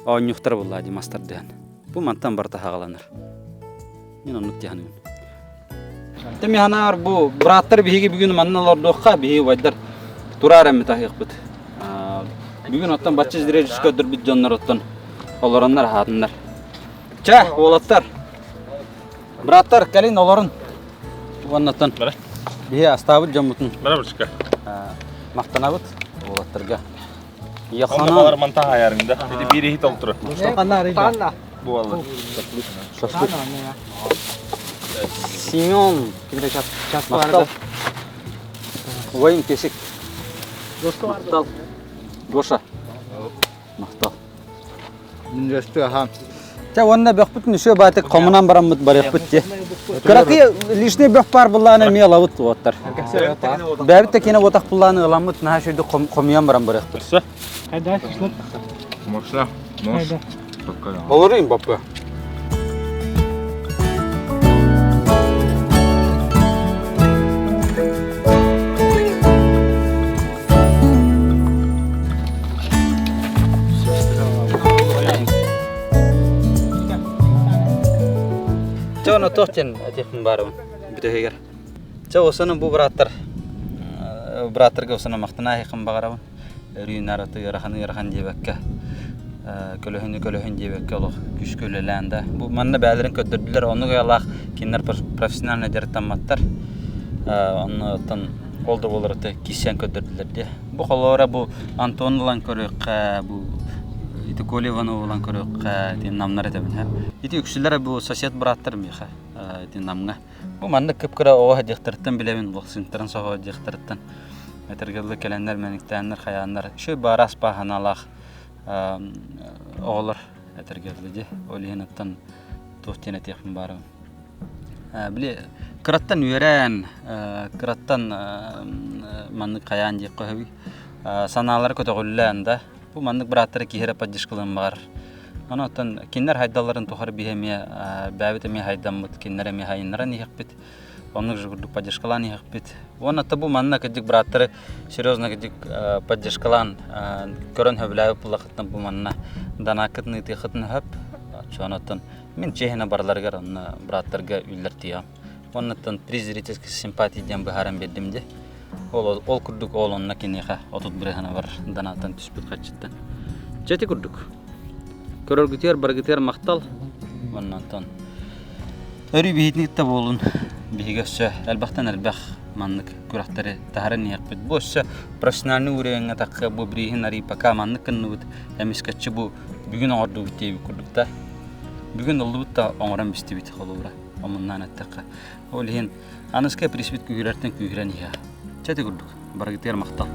оонньуохтара буоллаа дии мас тардыһан. Бу мантан барыта хаҕаланар. Мин оннук дии саныыбын. Теми ханаар бу бырааттар биһиги бүгүн манна олордуохха, биһиги убайдар тураар эммит аһыахпыт. Бүгүн оттон бачча зрелище көрдөрбүт дьоннор оттон олороннор аһаатыннар. Чэ, уолаттар, бырааттар кэлин олорун. Уоннаттан биһи астаабыт дьоммутун махтанабыт уолаттарга. Онно балар манта хаайарыҥ да. Ити биир иһит олтура. Буолла. Шашлык. Семен. Махтал. Воин кесик. Махтал. Гоша. Махтал. Минньэсти аһаан. Чэ уонна бөхпүтүн үсүө баатык хомунан бараммыт барыахпыт дии. Кыракый лишний бөх баар буллааны эмиэ ылабыт уоттар. Бэйэбит да киэнэ уотах буллааны ыламмыт наһаа үчүгдүк хомуйан баран барыахпыт. Хайда шашлык? Можно. Можно. Олорuyum баппа. Чэ, ону туох диэн этиэхпин баарыбын бүтэһигэр. Чэ, осону бу бырааттар бырааттарга осону махтана баҕарабын. Өрүү нараты ыарахан ыарахан диэбэккэ көлөһүнү көлөһүн диэбэккэ олох күүскэ үлэлээн да. Бу манна бэйэлэрин көрдөрдүлэр, оннук айылаах кинилэр профессионально дьарыктамматтар. Оннуттан ол да буолар киирсэн көрдөрдүлэр дии. Бу холоро бу Антон ылан көрүөххэ, бу ити Коля Иванов ылан көрүөххэ, ити намнар этэбин һэ. Ити үксүлэрэ бу сосед бырааттар миэхэ, ити намҥа. Бу маннык кып-кыра оҕо дьахтарыттан билэбин, лохсинтарын соҕо дьахтарыттан. Этэргэллэ кэлэннэр, мэниктээннэр, хайааннар. Үчүгэй баарас бааһыналаах оҕолор этэргэллэ дии. Ол иһин оттон туох диэн этиэхпин баарабын. Били кыраттан үөрэн, кыраттан маннык хайаан диэххэ сөбүй. Санаалара көтөҕүллээн да, бу маннык бырааттары киһи эрэ поддержкалыан баҕарар. Ону оттон кинилэр хайдалларын тухары биһи эмиэ бэйэбит эмиэ хайдаммыт, кинилэр эмиэ хайыннаран иһэхпит. Оннук же курдук поддержкалаан иһэхпит. Уонна бу манна кырдьык бырааттары серьезно кырдьык поддержкалаан көрөн сөбүлээбит буллахыттан бу манна данааккытын ыытыаххытын сөп. Оччоонуттан Мин чиэһинэ барыларыгар онно бырааттарга үллэртиэҕим. Оннуттан приз зрительской симпатии диэн быһааран биэрдим дии. Ол, ол курдук ол онно киниэхэ 30 бырыһана бар донаттан түспүт харчыттан. Чэ ити курдук. Көрөргүтүгэр барыгытыгар махтал. Уонна онтон өрүү биһитини кытта буолун. Биһиги өссө элбэхтэн элбэх маннык күрэхтэри таһаран иһиэхпит. Бу өссө профессиональный уровеҥҥа тахха бу бирииһин арый пока маннык гынныбыт. Эмискэччи бу бүгүн оҥордубут диэбит курдук да. Бүгүн ыллыбыт да оҥорон бистибит холобура. Омуннаан эттэххэ. Ол иһин аныска приспит күүһүрэртэн күүһүрэн иһэ. Чэ ити курдук. Барыгытыгар махтал.